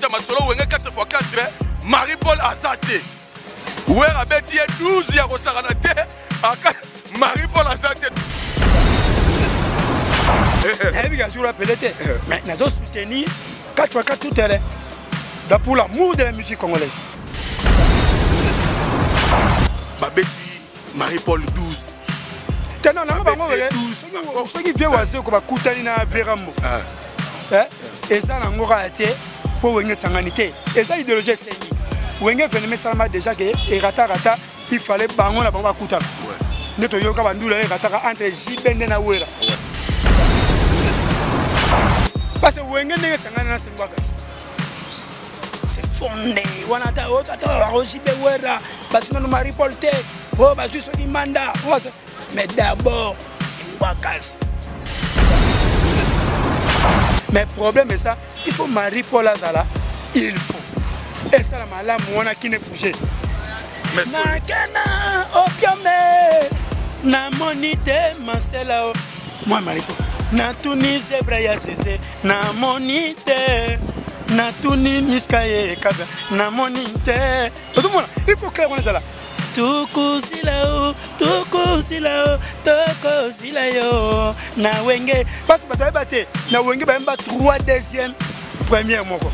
Tobeta masolo Wenge 4x4, Marie Paul aza te. Wera abeti ye 12 ya kosakana te. Aka Marie Paul aza te. Nayebi ka jour apele te, mais nazo soutenir 4x4 tout terrain. Donc pour l'amour de la musique congolaise. Babeti Marie Paul 12. Te non, nanga bango soki vie wazeko bakutani na Verambo. Eza nango kaka te mpo Wenge esangani te, eza idéologie esengi Wenge venema esalama déjà ke erata rata, il fallait bango na bango bakutana nde toyoka bandula erataka entre JB nde na Wera, parce que Wenge ndenge esangani na Sengwakasi, c'est fondé wana. Ata ata JB Wera bazwi nanu Marie Paul te, oyo bazwi soki Manda, mais d'abord Sengwakasi. Mais problème eza, il faut Marie Paul azala, il faut esala malamu wana kine bouger. Nakena opiome, namoni te masela o mwa Marie Paul, natuni zebra ya zeze, namoni te, natuni miska ye kabla, namoni te. Ozomona, il faut clair wana ezala. Tukusila o, tukusila o, tokosila yo na Wenge, parce bato bayeba te, na Wenge bayemba 3 deuxième première moko.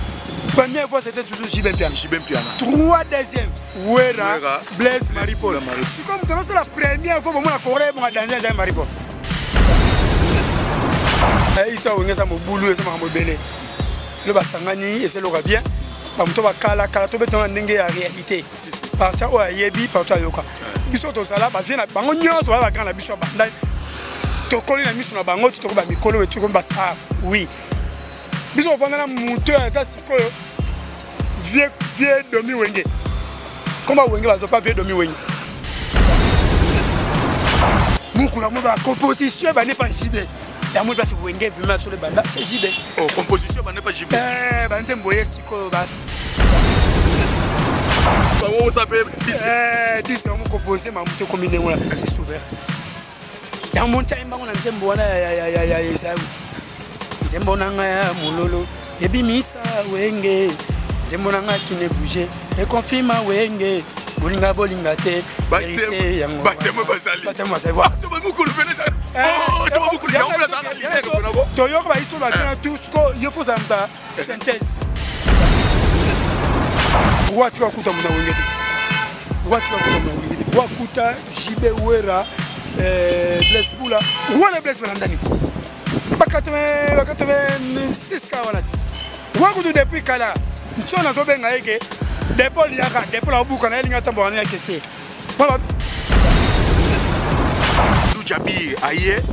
Première fois, c'était toujours JB Mpiana. JB Mpiana. 3 deuxième, Wera, Blaise, Marie Paul. Sikoyo moto azosala première fois, bomona kora ebonga danger, ezali Marie Paul. Histoire Wenge eza mobulu, eza makambo ebele. Lelo basangani, eza eloko ya bien. Bamoto bakala kala, tobetanga ndenge ya réalité, parti oyo ayebi, parti ayoka. Biso tozala bavie na bango nyonso, baya bagrand na biso ya bandai, tokoli na miso na bango, ti tokomi bamikolo, tokomi bastar. Oui, biso kovanda na moto oyo aza sikoyo vie, vie domi Wenge, komba Wenge bazwa pa vie domi Wenge. Mokolo yango bacomposition ebandi pa JB, yango place Wenge ebima solo ebanda, c'est JB. Oh, composition ebandi pa JB. Banzembo ye sikoyo ba bango mpe disque yango compose mamutu ekomi ndenge wana, c'est souverain. Yango monti ayembango na nzembo wana ya Ezau, nzembo na ngai ya mololo ebimisa Wenge, nzembo na ngai kine bouge econfirma Wenge, bolinga bolinga te. Batemo bazali. Batemo bazali. Toyoka bahistoire batena tout siko, yo fo ozala moto synthèse. Roi tika kuta mona Wenge te, roi tika kuta mona Wenge te, roi kuta JB, Wera, Blaise Bula. Roi na Blaise balandani ti ba 86 ka wana te. Roi kutu depuis kala ntso nazobenga ye ke Depol yaka, Depol abuka na ye, elingi atamboka na ya keste. Jabir aye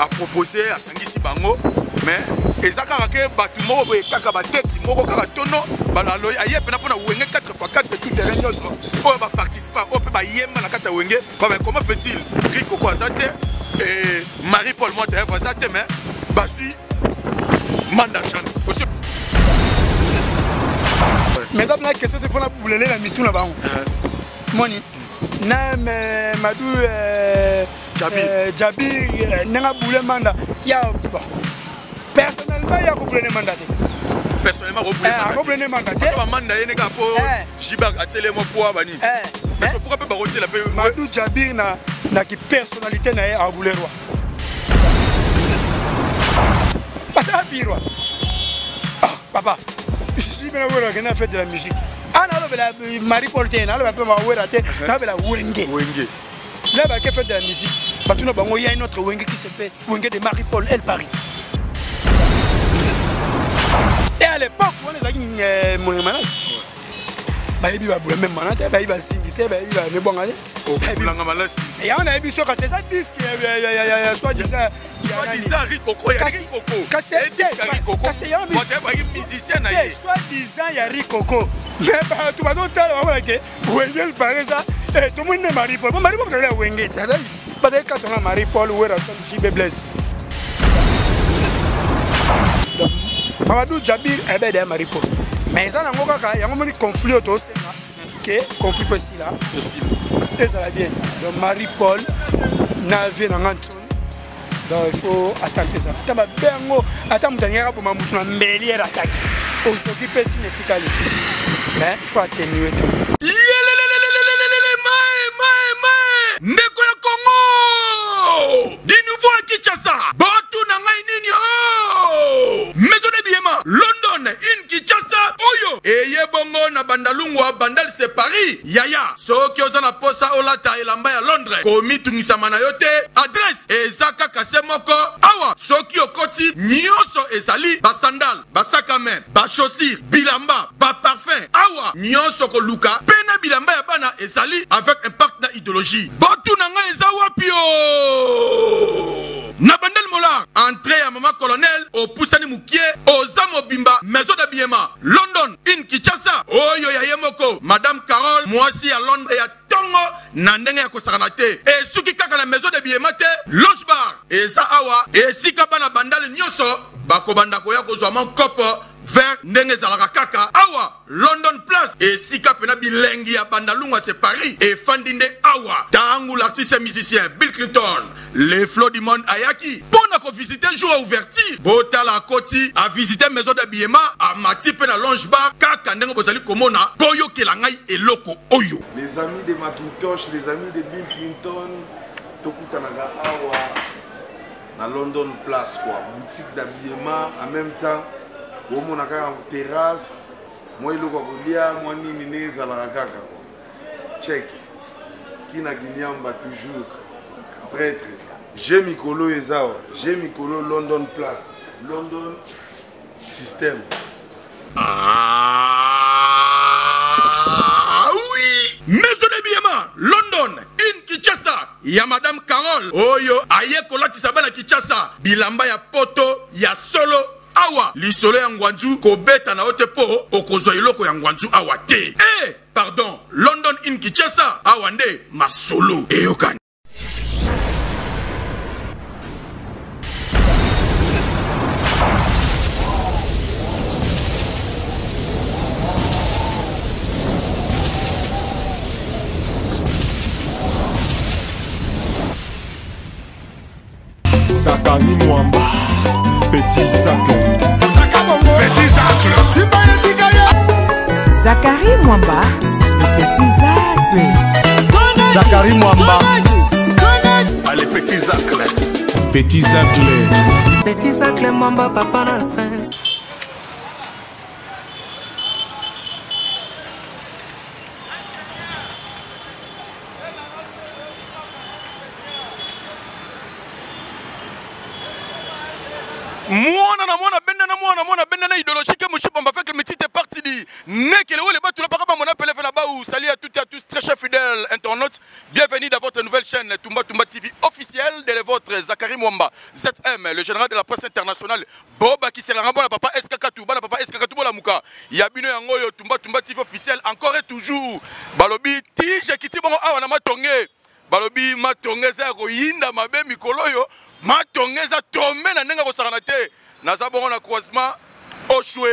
apropose, asangisi bango, mais eza kaka ke bato moko boye, kaka bateti moko kaka tono balalo. Aye mpena mpona Wenge 4x4 tout terrain nyonso oyo baparticipa, oyo mpe bayemba na kati ya Wenge baba. Comment fait-il? Rikoko aza te, Marie Paul Mwata aza te, mais bazwi Manda Chante. Mais eza mpena question te, fona bulele na mitu na bango. Moni na Madu Jabir ndenge abule Manda ya, bon, personnellement ya kobulene Manda te. Personnellement? Akobulene Manda te. Manda ye ndenge apo JB atiele mwa poa banini, mais pourquoi mpe bakotiela mpe? Madu Jabir na kipersonnalité na ye abule roi, parce que abirwa. Ah papa, je suis bena Wera akende fête de la musique. Ah, nalobela Marie Paul te, nalobela mpe Mawera te, nalobela Wenge. Wenge. Là bake fête de la musique, batuna bango, il y a une autre Wenge qui se fait, Wenge de Marie Paul El Paris. Et à l'époque wana ezalaki Moninga Malasi, bayebi babula meme mana te, bayebi bazingi te, bayebi bamebwanga te. Bulanga Malasi. Yango nayebi so, kasi eza disque ya soi disant Soi-disant Rikoko ya Rikoko. Kasi kasi musicien na ye. Soi disant ya Rikoko, mais bato bazotala, bamona ke Wenge El Paris eza tomoni nde Marie Paul. Marie Paul bazali ya Wenge te, bazali katona Marie Paul, Werason, JB, Blaise. Mamadou Jabir ebede ya Marie Paul, mais eza nango kaka yango. Moni conflit oyo tosenga ke conflit po esila, ezala bien. Donc Marie Paul na vie na nga ntsoni. Donc il faut attente ezala ata mabe yango, ata moto alingaka boma motu na mbeli ere atake ozoki mpe sine etikali, mais il faut atténuer tout. Ndeko ya Congo du nouveau à Kinshasa, botuna ngai nini? Oh, maison d'habillement London in Kinshasa oyo eye bongo na Bandalungwa, Bandal c'est Paris. Yaya, soki oza na posa olata elamba ya Londres, komitungisama na yo te, adresse eza kaka se moko awa. Soki okoti, nyonso ezali: basandale, basac à main, bachaussure, bilamba, baparfum, awa nyonso koluka mpe na bilamba ya bana ezali avec impact na idéologie. Botuna ngai eza wapi? O na Bandel Molar, entrée ya mama colonel, opusani mokie, oza mobimba maison d'habillement London in Kinshasa, oyo ya ye moko madame Carole, mwasi ya Londres ya ntongo na ndenge ya kosakana te. Esuki kaka na maison d'habillement te, lounge bar eza awa, esika bana Bandale nyonso bakobanda koya kozwa mankopo vert ndenge ezalaka kaka awa London Place, esika pena bilengi ya Bandalungwa c'est Paris efandi nde awa. Ntango l'artiste musicien Bill Clinton, le flow du monde, ayaki mpo na kovisite jour ya ouverture, botala, akoti, avisite maison d'habillement, amati mpe na lounge bar kaka ndenge bozali komona. Boyokela ngai eloko oyo. Les amis de Macintosh, les amis de Bill Clinton, tokutanaka awa na London Place quoi, boutique d'habillement, en même temps bomona kaka terrasse, mwa eloko ya kolia, mwa nini, ndenge ezalaka kaka quoi. Check kina Ginyamba, toujours prêtre je mikolo eza awa, je mikolo London Place, London système. Ah oui, maison d'habillement London in Kinshasa ya madame Carole, oyo aye kolatisa bana Kinshasa bilamba ya poto ya solo. Awa lisolo ya ngwanzu kobeta na yo te, mpo okozwa eloko ya ngwanzu awa te. Eh, pardon, London in Kinshasa, awa nde masolo eyokani. Zakari Mwamba, Petit Zacle. Petit Zacle. Zachary Mwamba, le petit Zacle. Zakari Mwamba. Allez, Petit Zacle. Petit Zacle. Petit Zacle Mwamba, papa na le prince. Mwana na mwana benda na mwana mwana benda na idéologie ke mushipamba fait que mitite parti di nekele wole batula paka bamona pele na baou. Salut à toutes et à tous, très chers fidèles internautes, bienvenue dans votre nouvelle chaîne Tumba Tumba TV officielle de votre Zachary Mwamba ZM, le général de la presse internationale. Boba kiselanga bona papa SKK Touba, papa SKK Touba la muka ya bino yango yo Tumba Tumba TV officiel encore et toujours. Balobi tige kiti bongo awa na Matonge, balobi Matonge eza ya koyinda mabe mikolo oyo, Matonge eza tombe na ndenge kosakana te. Naza bongo na croisement Oshwe,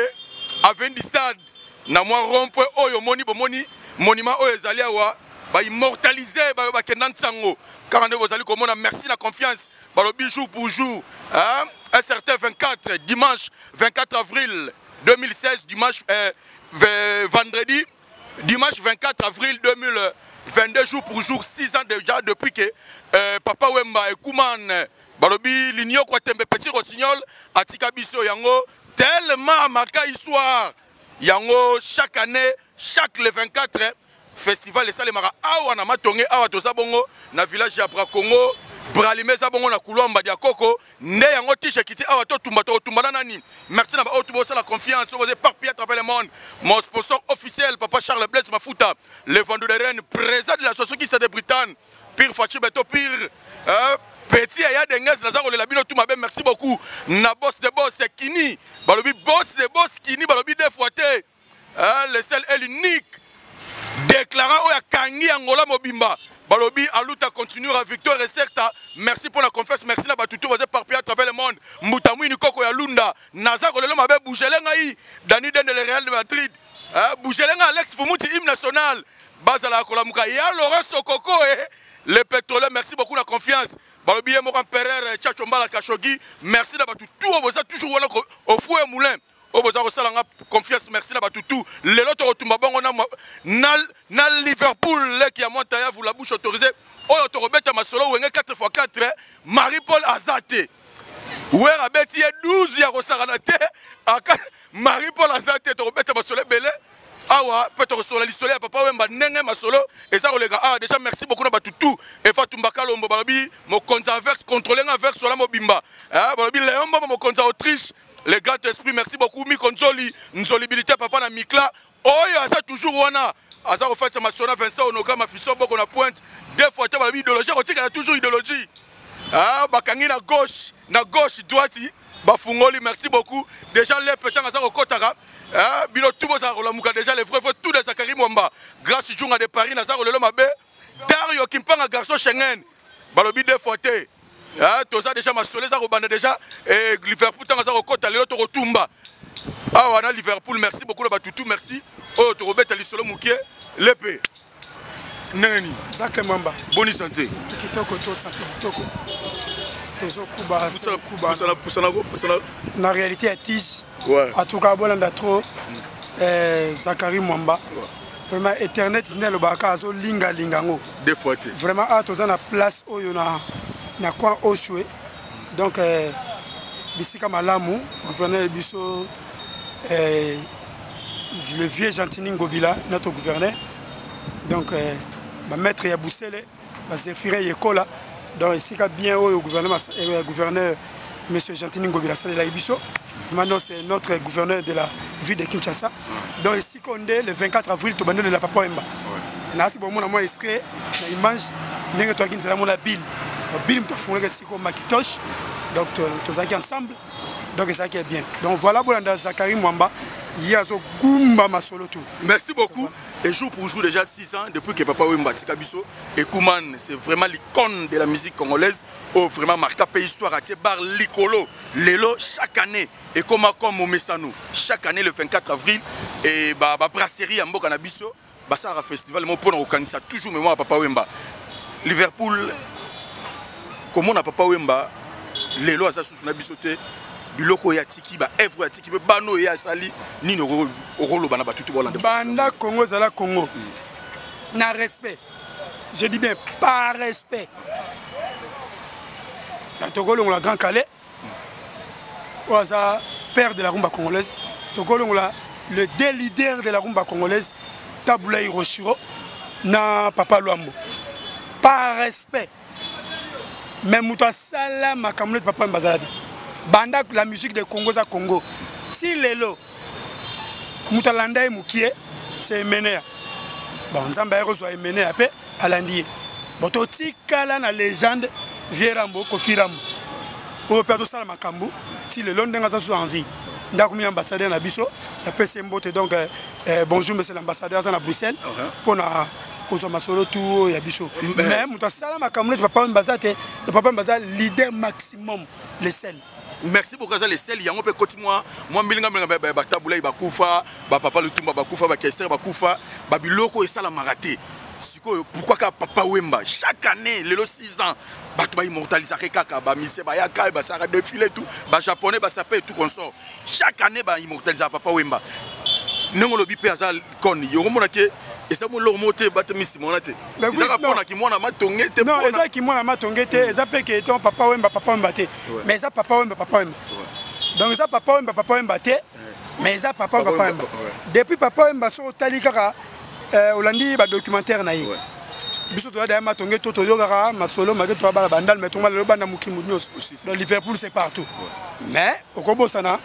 avenue du Stade, na mwa rond-point oyo omoni, bomoni monument oyo ezali awa, baimmortalize bayo bakenda nsango kaka nde bozali komona. Merci na confiance. Balobi jour pour jour, hein? SRT 24, dimanche 24 avril 2016, dimanche, vendredi, dimanche 24 avril 2022, jour pour jour, 6 ans déjà depuis que Papa Wemba et Kuman, balobi Lignoko Tembe, Petit Rossignol atika biso. Yango tellement marqué histoire, yango chaque année, chaque le 24, festival esalemaka awa na Matonge. Awa toza bongo na village ya Bracongo, Bralime eza bongo na couloir Mbadi Koko. Nde yango tige kiti awa, totumba, totumba na nani? Merci na baoyo bosala confiance, oyo boza éparpillé à travers le monde. Mon sponsor officiel, papa Charles Blaise Mafuta, le vendu de Rennes, président de l'association qui de Bretagne, pire Fachi Beto, pire, hein, petit aya denges, naza kolela bino tout mabe. Merci beaucoup na boss de boss Kini, balobi boss de boss Kini, balobi deux fois te, hein, le seul et l'unique déclarant oyo akangi Angola mobimba, balobi aluta continuera, victoire est certa. Merci pour la confiance, merci na batutu baza éparpillé à travers le monde. Mbuta mwini koko ya Lunda, naza kolelo mabe. Bougele ngai Dani Dende, le Real de Madrid, hein, bougele ngai Alex Fumuti, hymne national, bazala kolamuka ya Laurent Sokoko, eh. Le pétrolier, merci beaucoup la confiance. Balobi ye moko empereur eh, Tchatcho Mbala Khashoggi, merci na bato tout oyo boza toujours wana au four et moulin. Oyo boza kosala nga confiance, merci na bato tout. Lelo tokotumba bongo na, na, na Liverpool leki ya Montayavu la bouche autorisée. Oyo tokobeta masolo Wenge 4x4, eh, Marie-Paul aza te. Wera abeti ye 12 ya kosakana te. Aka Marie-Paul aza te, tokobeta masolo ebele. Awa mpe tokosola lisolo ya Papa Wemba ndenge masolo eza koleka awa. Déjà merci beaucoup na bato tout. Efa Tumba Kalombo balobi mokonzi ya verse, contrôler nga verse wala mobimba. Eh, balobi Léon Mbombo mokonzi ya Autriche, le grand esprit, merci beaucoup Miko Nzoli, Nzolibilité papa na Mikla. Oyo aza toujours wana aza kofatisa masolo na Vincent Onoka Mafiso Boko na pointe deux fois te balobi idéologie kotikala toujours idéologie. Ah, bakangi na gauche, na gauche droite bafungoli, merci beaucoup. Déjà lepe ntango aza kokotaka eh, bino tout bozala kolamuka déjà les vrais vrais tout de Zakari Mwamba Grâce Djunga de Paris naza kolelo mabe Dario Kimpanga garçon Schengen balobi deux fois te eh, toza déjà masolo eza kobanda déjà eh, Liverpool ntango aza kokota lelo tokotumba awa na Liverpool. Merci beaucoup na batutu, merci. Oyo tokobeta lisolo mokie lepe ndenge nini? Zacle Mwamba. Boni santé? Kitoko, to santé kitoko. Tozokuba kuba pusana pusana na réalité ya tige. Ouais. En tout cas bolanda trop Zakari Mwamba. Ouais. Vraiment internet nde alobaka azolingalinga yango. Deux fois te. Vraiment awa toza na place oyo na na coin Oshwe. Donc bisika malamu gouverneur biso le vieux Gentini Ngobila notre gouverneur. Donc ba maître ya Busele ba Zéphirin Yekola. Donc esika bien oyo gouvernement gouverneur monsieur Gentini Ngobila salela biso. Maintenant c'est notre gouverneur de la ville de Kinshasa. Donc ici qu'on est le 24 avril to bandele la Papa Wemba. Na si bon mona moi extrait na image ndenge to akinzela mona bill. Bill mto fungolaka siko Makitosh. Donc tozalaki ensemble. Donc ezalaki bien. Donc voilà bolanda Zakari Mwamba ye azogumba masolo tout. Merci beaucoup. Et jour pour jour, déjà 6 ans, depuis que Papa Wemba atika biso, et Kouman, c'est vraiment l'icône de la musique congolaise, oh, vraiment marqué pays histoire, à bar likolo, lelo, chaque année, et comme comme au Messano, chaque année le 24 avril, et bah, bah brasserie à Mboka na biso, bah, ça, festival, mon pona, on ça toujours mémoire à Papa Wemba. Liverpool, comment on a Papa Wemba, lelo, aza sous na biso te, biloko ya tiki ba œuvre ya tiki bano ya sali nini okoloba na batutu bolanda banda Congo ezala Congo na respect, je dis bien par respect na tokolongola Grand Calais oyo aza père de la rumba congolaise, tokolongola le deux leaders de la rumba congolaise Tabula Hiroshiro na Papa Luambo par respect. Mais moto asala makambo neti Papa Wemba azala te. Banda la musique de Congo eza Congo si lelo moto alanda ye mokie c'est Emenea. Bon Nzambe aye kozwa Emenea mpe alandi ye. Bon totikala na légende Vieux Rambo Kofi Rambo oyo mpe azosala makambo ti lelo ndenge aza so envie ndako mi ambassadeur na biso napesi ye mbote. Donc bonjour monsieur l'ambassadeur aza na Bruxelles mpona kozwa masolo tu oyo ya biso. Mais moto asala makambo neti Papa Wemba aza te. Papa Wemba aza leader maximum, le seul. Merci beaucoup aza le seul. Yango mpe koti mwa mwa mbilinga mbilinga batabulai bakufa, bapapa Lutumba bakufa, bakester bakufa, babiloko esalamaka te. Sikoyo pourquoi kaka Papa Wemba chaque année lelo 6 ans bato baimmortalisaka kaka bamise bayaka basalaka défilé tout bajaponais basape tout consort chaque année baimmortalisaka Papa Wemba ndenge olobi mpe aza kone yokomona ke eza moloko moko te batami nsima wana te ezaka mpona kimwana matonge te. Non, eza kimwana matonge te, eza mpe ke to Papa Wemba Papa Wemba te, mais eza Papa Wemba Papa Wemba. Donc eza Papa Wemba Papa Wemba te, mais eza Papa Wemba Papa Wemba. Depuis Papa Wemba soki otali kaka olandi badocumentaire na ye biso toza daya matonge to toyokaka masolo make toya bana bandal mais tonga lelo banda mokili nyonso. Donc Liverpool c'est partout, mais okobosana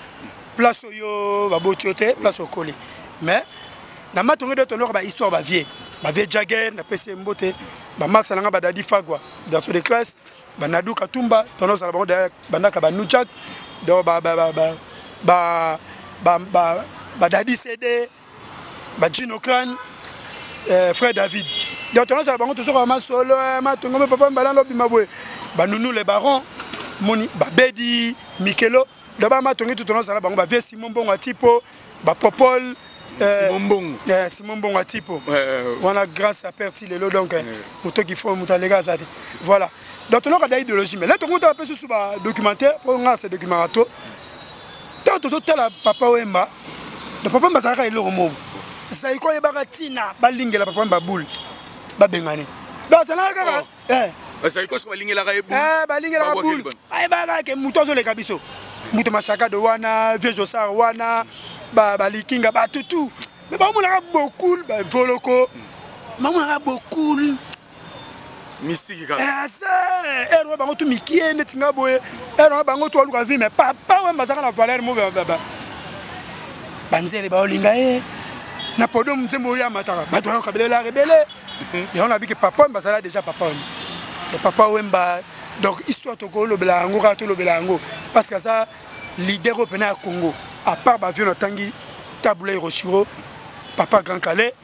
place oyo baboti yo te, place okoli. Mais na matonge nde toloka bahistoire bavie bavie Jagger napesi ye mbote, bamasa nanga badadi Fagwa garçon de classe banadu Katumba tonozala bango bandaka banujak donc badadi CD bajino clan frère David. Donc tonozala bango tozokoka masolo matongo me papa mbala lobima boye banunu le baron moni babedi Mikelo donc bamatongi tu tonozala bango bavie Simon Mbongo atipo bapopol. Simon Mbongo. Simon Mbongo atipo. Wana grâce à père ti lelo donc moto ki fo moto alega aza te. Voilà. Donc tonoka da idéologie mais là tokuta pe susu ba documentaire po nga se documentaire to. Tant tozotala Papa Wemba, donc Papa Wemba azalaka eloko moko. Zaiko ayebaka ntina balingela Papa Wemba boule babengani. Donc azalaka kaka eh. Zaiko soki balingelaka ye boule. Eh, balingelaka boule. Ayebaka ke moto azoleka biso. Moto Masakado wana, Vieux Josar wana, balikinga batutu. Mais bamonaka beaucoup ba Voloko. Bamonaka beaucoup misiki kaka. Eh, ero bango tu mikie neti nga boye. Ero bango tu aluka vie mais Papa Wemba azalaka na valeur mo banzele baolinga ye. Na podium nzembo oyo amataka bato bayoka belela ebele. Yango nabi ke Papa Wemba azala déjà Papa Wemba. Et Papa Wemba donc histoire tokolobela yango kaka tolobela yango parce que aza leader oyo pena ya Congo à part ba vieux natangi Tabu Rochiro, Papa Grand Calais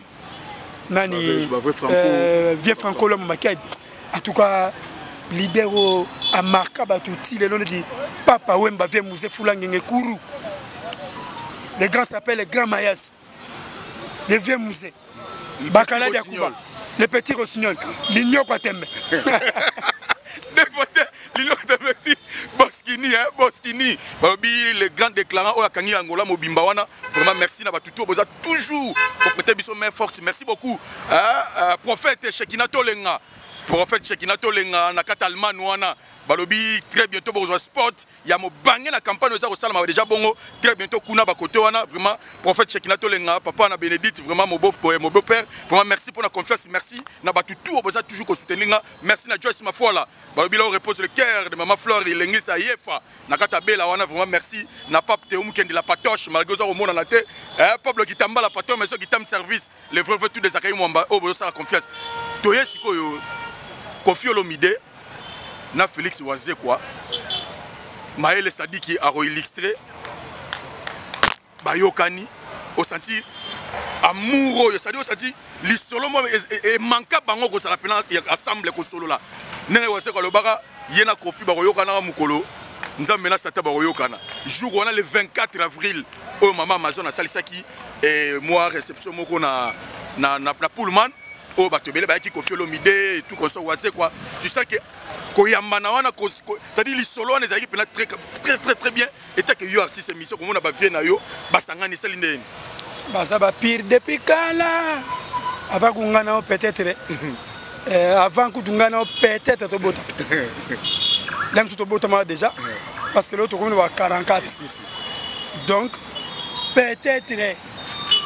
nani vieux Franco Lomo Makiadi. En tout cas leader oyo amarka bato ti lelo neti Papa Wemba, vieux Muse Fula Ngenge Kuru, le grand s'appelle le grand Mayas, le vieux Muse Bakala Diakuba, le petit Rossignol, Lignoko Atembe. Merci Boskini, hein, Boskini. Balobi le grand déclarant oyo akangi Angola mobimba wana. Vraiment merci na batutu boza toujours pour prêter biso main forte. Merci beaucoup. Hein, prophète Shekina Tolenga. Prophète Shekina Tolenga na kata Allemagne wana. Balobi très bientôt bozwa sport ya mobange na campagne oza kosalama déjà bongo très bientôt kuna ba côté wana. Vraiment prophète Shekina Tolenga, papa na Bénédicte, vraiment mon beau, mon beau-père. Vraiment merci pour la confiance, merci na batutu boza toujours ko soutenir nga. Merci na Joyce Mafola. Balobi là où repose le cœur de maman Flore Ilengisa Yefa na kata Bela wana. Vraiment merci na Pape Théo Mukendi la patoche malgré ça au monde na te. Pablo Kitamba la patoche mais ceux qui tam service les vrais vrais tout des Zakaï Mwamba oh bozo la confiance. Toye sikoyo Koffi Olomide na Félix Wazekwa Maël Sadiki a illustré bayokani osenti amour oyo c'est-à-dire osenti lisolo mo emanka bango kozala pena ensemble kosolola ndenge Wazekwa alobaka ye na Koffi bakoyokana mokolo Nzambe na Satan bakoyokana jour wana le 24 avril oyo mama Amazon asalisaki moi réception moko na Pullman oyo bato ebele bayaki Koffi Olomide et tout comme ça Wazekwa. Tu sais que koyambana wana c'est-à-dire lisolo wana ezalaki pena très, très, très, très bien. Et tant que yo artiste émission komona ba vie na yo basangani esali ndeni baza ba pire depuis kala avant kungana peut-être avant kutungana peut-être tobota là mosusu tobotama déjà parce que l'autre tokomi ba 44 donc peut-être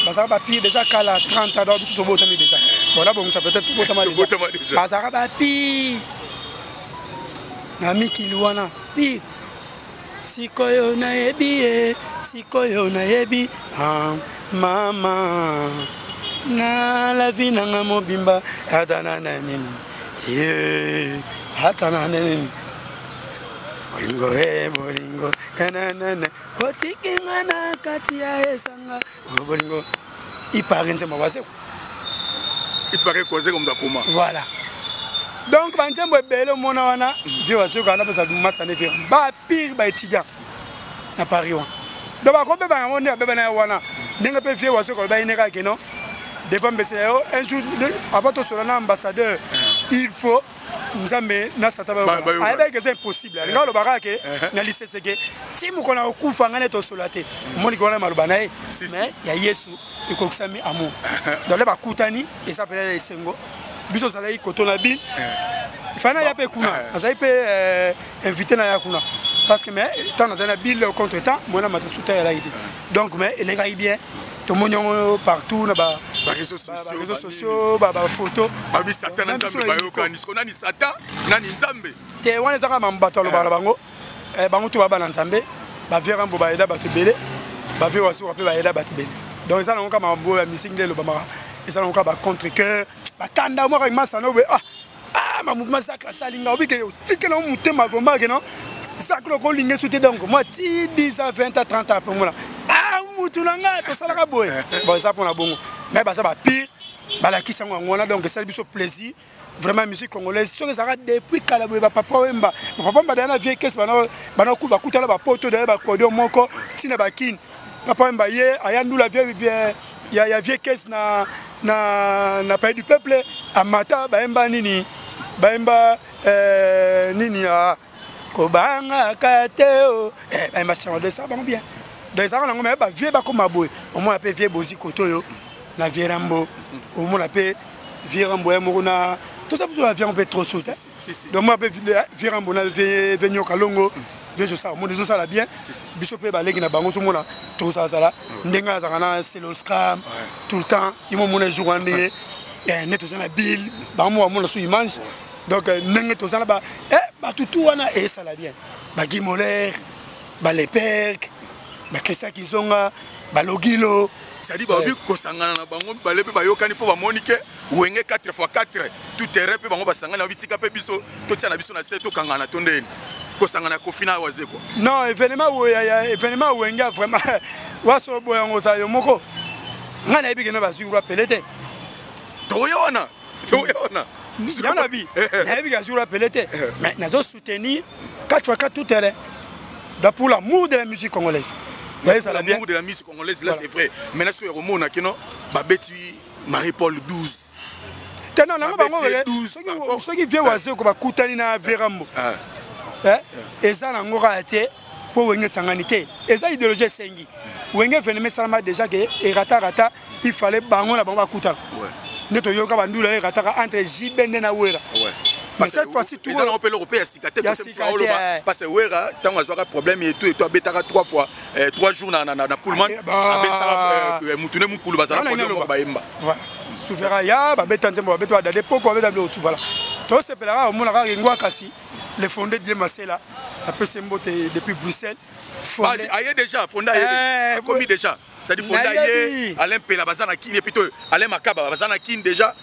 bazalaka ba pire déjà kala 30 ans donc biso tobotami déjà bon là bongisa peut-être tobotama déjà bazalaka ba pire na mikili wana pire sikoyo nayebi ye sikoyo nayebi ah, mama na la vie nanga mobimba ata na nini ye ata na nini bolingo e bolingo nanana otiki nga na kati ya esanga bolingo ipare nzembo Wazekwa ipare Wazekwa moto akoma voilà donc banzembo ebele omona wana vieux Wazekwa wana mpesa masane vieux ba pire ba étudiant na Paris wana donc bakobeba yango nde babeba na ye wana ndenge mpe vieux Wazekwa aloba ye nde kaka keno devant mbese ya yo un jour avant tosola na ambassadeur il faut Nzambe na Satan ayebaki eza impossible alinga alobaka ke na lisese ke ti mokolo na kokufa ngai nde tosola te omoniki wana maloba na ye mais ya Yesu ekokisami amour donc le bakutani eza pena ya esengo biso ozalaki koto na bi fana ya mpe kuna azali mpe invité na ya kuna parce que mais ntango nazali na bile contre temps mwana matasuta ezalaki te donc mais elekaki bien tomoni yango partout na ba réseaux sociaux ba photo babi Satan na Nzambe bayokani siko nani Satan nani Nzambe te wana ezaka bato alobaka na bango bango to baba na Nzambe bavieux Rambo bayeda bato ebele bavieux Wasuka mpe bayeda bato ebele donc eza nango kaka makambo ya musique nde elobamaka eza nango kaka ba contre cœur bakanda mwaka masana obe ah ah ma mouvement Zacle asalinga obike otikela motema vraiment ke non Zacle okolinga esu te donc moi ti 10 ans 20 ans 30 ans après mona ah mutu na ngai tosalaka boye bon eza mpona bongo mais baza bapire balakisi yango yango wana donc esali biso plaisir vraiment musique congolaise soki ezalaka depuis kala boye bapapa Wemba bapapa Wemba daya na vie kese bakutana bapoto daya bakodio moko ntina bakini Papa Wemba ye aya ndula vie ya vie caisse na Palais du Peuple, amata bayemba nini, bayemba nini ya kobangaka te o, bayemba chanson de ça bango bien. Donc ezalaka nango, mais ba vieux bakoma boye, omona mpe vieux Bozi koto oyo na vieux Rambo, omona mpe vieux Rambo ya moko na tout ça, biso ba vieux mpe trop chaud. Donc moi mpe vieux Rambo na vieux Nyoka Longo, vieux Josala, omona ezosala bien. Biso mpe baleki na bango, tozomona tozalazala ndenge azalaka na Celoscram tout le temps, ye momona jour wana ndenge nde toza na bill, bango mo bamona so image. Donc ndenge toza na bato tu wana esala bien, bagimoler, baleperk, bachristien Kizonga, balogilo. C'est-à-dire baobi kosangana na bango mibale mpe bayokani mpo bamoni ke Wenge 4 x 4 tout terrain mpe bango basangani, babi tika mpe biso totia na biso na se, tokangana to ndeni kosangana Kofi na Waze quoi. Non, événement oyo, événement Wenge vraiment waso boyango ozala yo moko, ngai nayebi kende bazwi roi Pele te. Toya wana, toya wana. Yango na bi nayebi ke azwi roi Pele te, mais nazo soutenir 4 x 4 tout terrain. Donc pour l'amour de la musique congolaise. L'amour de la musique congolaise, là, c'est vrai. Maintenant, ce que romona kino babeti Marie-Paul 12. Tena nango bango soki vieux Waze ko bakutani na vieux Rambo. Eza nango kaka te po Wenge sangani te. Eza idéologie esengi. Wenge veneme esalama déjà ke erata rata, il fallait bango na bango bakutana. Nde toyoka bandula erataka entre JB nde na Wera. Mais cette fois-ci, tout eza nango mpe eloko mpe ya sika te, parce que Wera ntango azwaka problème etu etu, abetaka 3 fois 3 jours na Pullman, abetisaka mutu ne mokulu, bazala podium bayemba. Souverain ya babeta nzembo, babeta badade poko, babeta biloko tu. Voilà, tosepelaka omona kaka Ngwa kasi le fondé Die Masela apesi mbote depuis Bruxelles. Aye déjà fondé, aye akomi déjà, c'est-à-dire fondé aye, Alain Pela baza na Kini, et puis Alain Makaba baza na Kini déjà.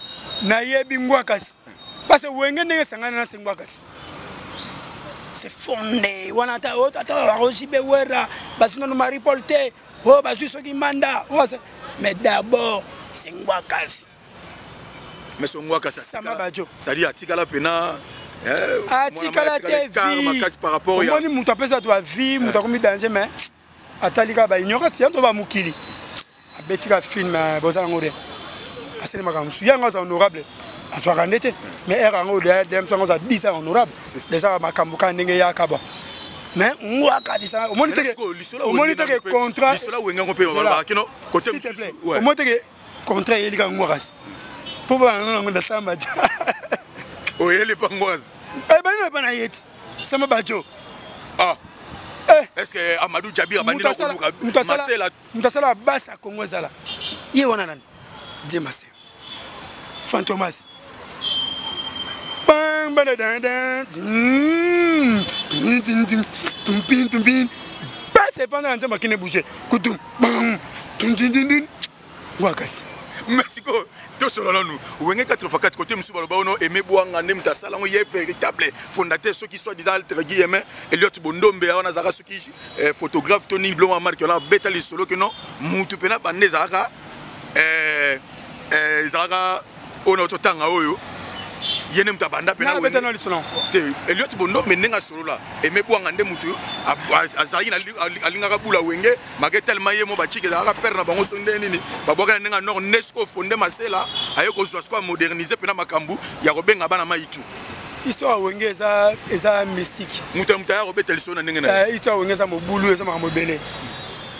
Nayebi Ngwa kasi parce que Wenge ndenge esangani na se Ngwa kasi c'est fondé wana, ata barojibe Wera bazwi nano Marie Paul te, oyo bazwi soki manda, mais d'abord c'est Ngwa kasi. Mais so Ngwa kasi Sama Bajo. C'est-à-dire atikala pena. Atikala te vie, omoni moto apesa bato bavie, moto akomi danger, mais atali kaka baignorance yanto bamokili, abetika film boza yango rien, asali makambo mosusu yango aza honorable, azwaka nde te, mais ere yango dem sango aza 10 ans honorable eza makambo kaka ndenge eyaka. Bon, mais Ngwa kati omoni teke, omoni teke contrat, s'il te plaît, omoni teke contrat eyelika Ngwa kasi mpo bango nango na Samba. Oyeli pa Ngwazi. Ebani na bana ye ti Sama Bajo. Ah, est-ce que Amadou Djabi abandi na koluka Masela? Moto asala basi ya Kongo ezala ye wana nani, Die Masela Fantomas. Bang bana dan dan tumpin tumpin, basi epanda na nzembo akende bouger kutum bang tundindindin Ngwa kasi. Mais sikoyo tosolola nanu Wenge 4 x 4, côté mosusu baloba ono Aimé Bwanga nde moto asala yango, ye véritable fondateur, soki soit disant entre guillemets Eliot Bondombe wana azalaka soki photographe to nini, biloko ya marke wana abeta lisolo ke non, mutu mpena bande ezalaka ezalaka oyo na totanga oyo, ye nde moto abanda mpena te. Eliot Bondombe ndenge asolola, Aimé Bwanga nde motu azalaki alingaka bula Wenge make tellement ye mo bacike ezalaka pere na bango, so nde nini babwaka na ndenge ya nord, nde sikoyo fonde Masela aye kozwa sikoyo amoderniser mpena makambo ya kobenga bana mai tu. Histoire ya Wenge eza mystique. Moto ya moto aya kobeta lisolo na ndenge na ye. Histoire ya Wenge eza mobulu, eza makambo ebele.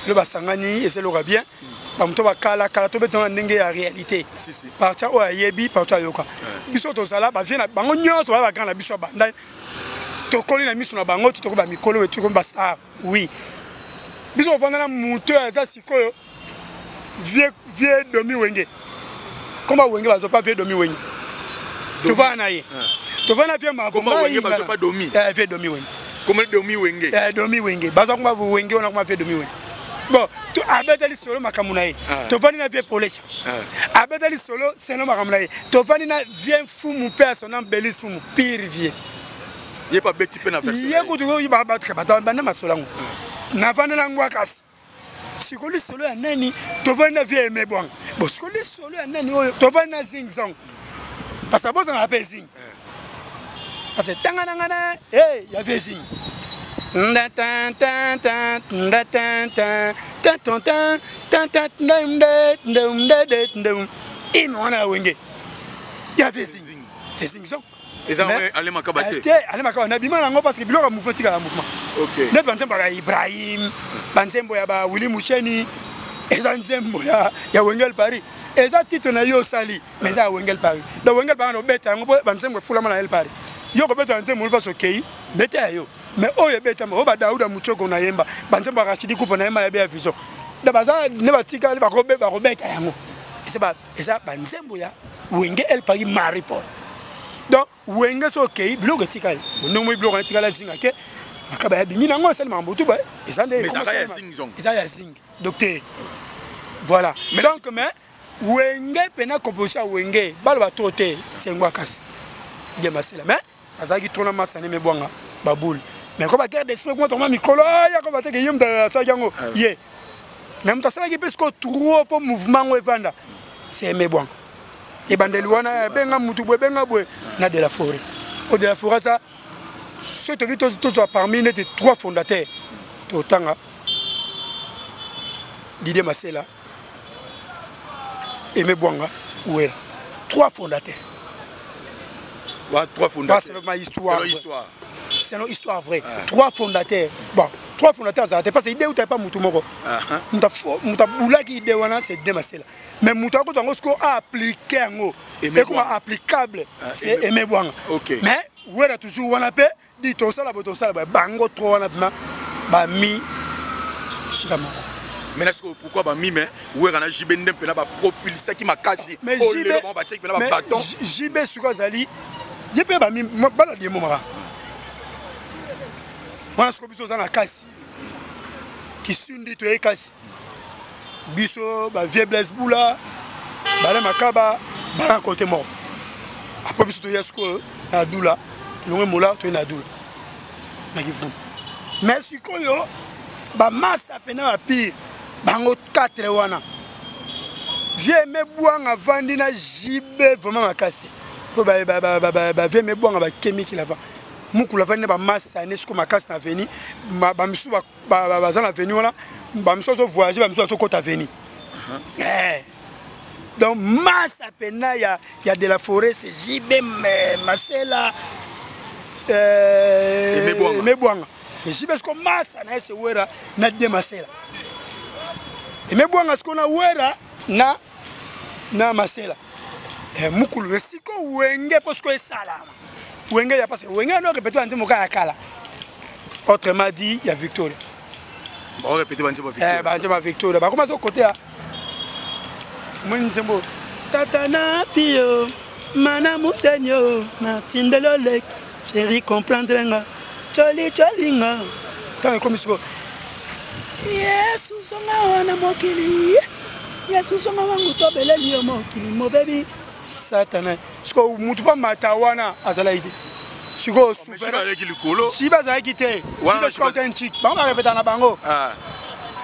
Elo basangani, eza eloko ya bien, bamoto bakala kala tobetanga na ndenge ya réalité, partir oyo ayebi, partir ayoka. Biso tozala bavie na bango nyonso, baya bagrand na biso ya banda, tokoli na miso na bango, ti tokomi bamikolo, tokomi bastar. Oui, biso kovanda na moto oyo aza sikoyo vieux Domi Wenge, komba Wenge bazwa pa vieux Domi Wenge, tovanda na ye, tovanda na vieux. Mavo vieux Domi Wenge. Comment Domi Wenge? Domi Wenge bazwa komba Wenge wana, komba vieux Domi Wenge. Bon, abetali solo makambo na ye, tovandi na vieux Polesha, abetali solo seno makambo na ye, tovandi na vieux Mfumu mpe ya sonam Belis Mfumu, pire vieux. Ye pa beti mpe na ye kutu oyo bato banda masolo yango, navanda na Ngwa kasi sikoyo lisolo ya nani, tovandi na vieux Aimé Bwanga. Bon, sikoyo lisolo ya nani oyo, tovandi na Zing Zong, parce que bozala mpe Zing, parce que tanga na nga na ya vieux Zing. Hymne wana ya Wenge ya Zing, c'est Zing Zong. Eza ale Makaba te. Te, ale Makaba nabima nango parce que biloko ya mouvement etikala mouvement. Neti banzembo ya Ibrahim, banzembo ya ba Willy Musheni, eza nzembo ya Wenge El Paris. Eza titre na yo osali, mais eza ya Wenge El Paris. Donc Wenge El Paris obeta yango mpo banzembo efulama na El Paris. Yo kobeta nzembo mpasi okei beta ya yo, mais oyo ebetama oyo badauda Muchoko na yemba, banzembo ya Rachidi Kupa na yemba ya Beya Vision, da baza nde batikali bakobeta yango. Eza banzembo ya Wenge El Paris Marie Paul. Donc Wenge so okei biloko etikali ndenge moi biloko etikali azinga ke Makaba ya bimi nango esali makambo tu eza nde eza ya Zing docteur. Voilà. Donc mais Wenge pena composition ya Wenge baloba to te sengwa kasi bien masela, mais azalaki trop na masane mebwanga baboule, mais ko ba guerre d'esprit kuma tokoma mikolo ya ko bateke ye moto asalaki yango ye, mais moto asalaki mpe sikoyo trop mpo mouvement yango evanda c'est mebwanga ebandeli wana ebenga mutu boye ebenga boye na de la forêt. O de la forêt aza soki tobi tozwa parmi neti trois fondateurs, totanga Didier Masela, Aimé Bwanga, Ouera, trois fondateurs. Ouais, trois fondateurs. C'est ma histoire. C'est histoire. C'est notre histoire vraie. Ah. Trois fondateurs. Bon, trois fondateurs, ça parce que idée ou t'as pas mutu moko. Muta boulaki idée wana c'est Didier Masela. Mais mutu ako tango sko appliquer yango. Et comment applicable, c'est Aimé Bwanga. OK. Mais Ouera toujours wana pe dit tosala bo tosala ba bango trop wana bima ba mi sika moko. Mais là, pourquoi ba mi mais Ouera na JB ndempe na ba propulsaki makasi. Mais JB ba tiaki na ba bâton. JB suka zali ye pe ba mi bala diemo maka. Wana siko biso za na kasi. Kisundi to ye kasi. Biso ba vieux Blaise Bula, bala Makaba, bala côté mort. Après biso to yasko na Dula, longue mola to na Dula. Na kivu. Mais sikoyo ba master pena ba pire bango 4 wana. Vieux Mebwanga vandi na JB vraiment makasi. Ko ba ba ba ba ba vieux Mebwanga ba kemiki lava. Mukula vandi na ba master ne siko makasi na veni, ba misu ba baza na veni wana, ba misu azo voyager, ba misu azo kota veni. Donc masse pena ya de la forêt c'est JB Masela, Mebwanga. JB siko masse na se Wera na de Masela. Mebwanga siko na Wera na Masela. Mukulu esiko Wenge parce que salama. Wenge ya parce que Wenge no répéter nzembo ka ya kala. Autrement dit, il y a Victoria. Bon, répéter banzembo Victoria. Banzembo Victoria. Ba comment côté ya Moni nzembo Tata na pio mana musenyo na tindelo lek chéri comprendre nga choli cholinga tant comme siko Yesu songa wana mokili Yesu songa wangu tobeleli yo mokili mo baby Satana siko mutu pa mata wana azala ide siko souverain likolo si bazalaki te si siko te nchik bango ba répéter na bango.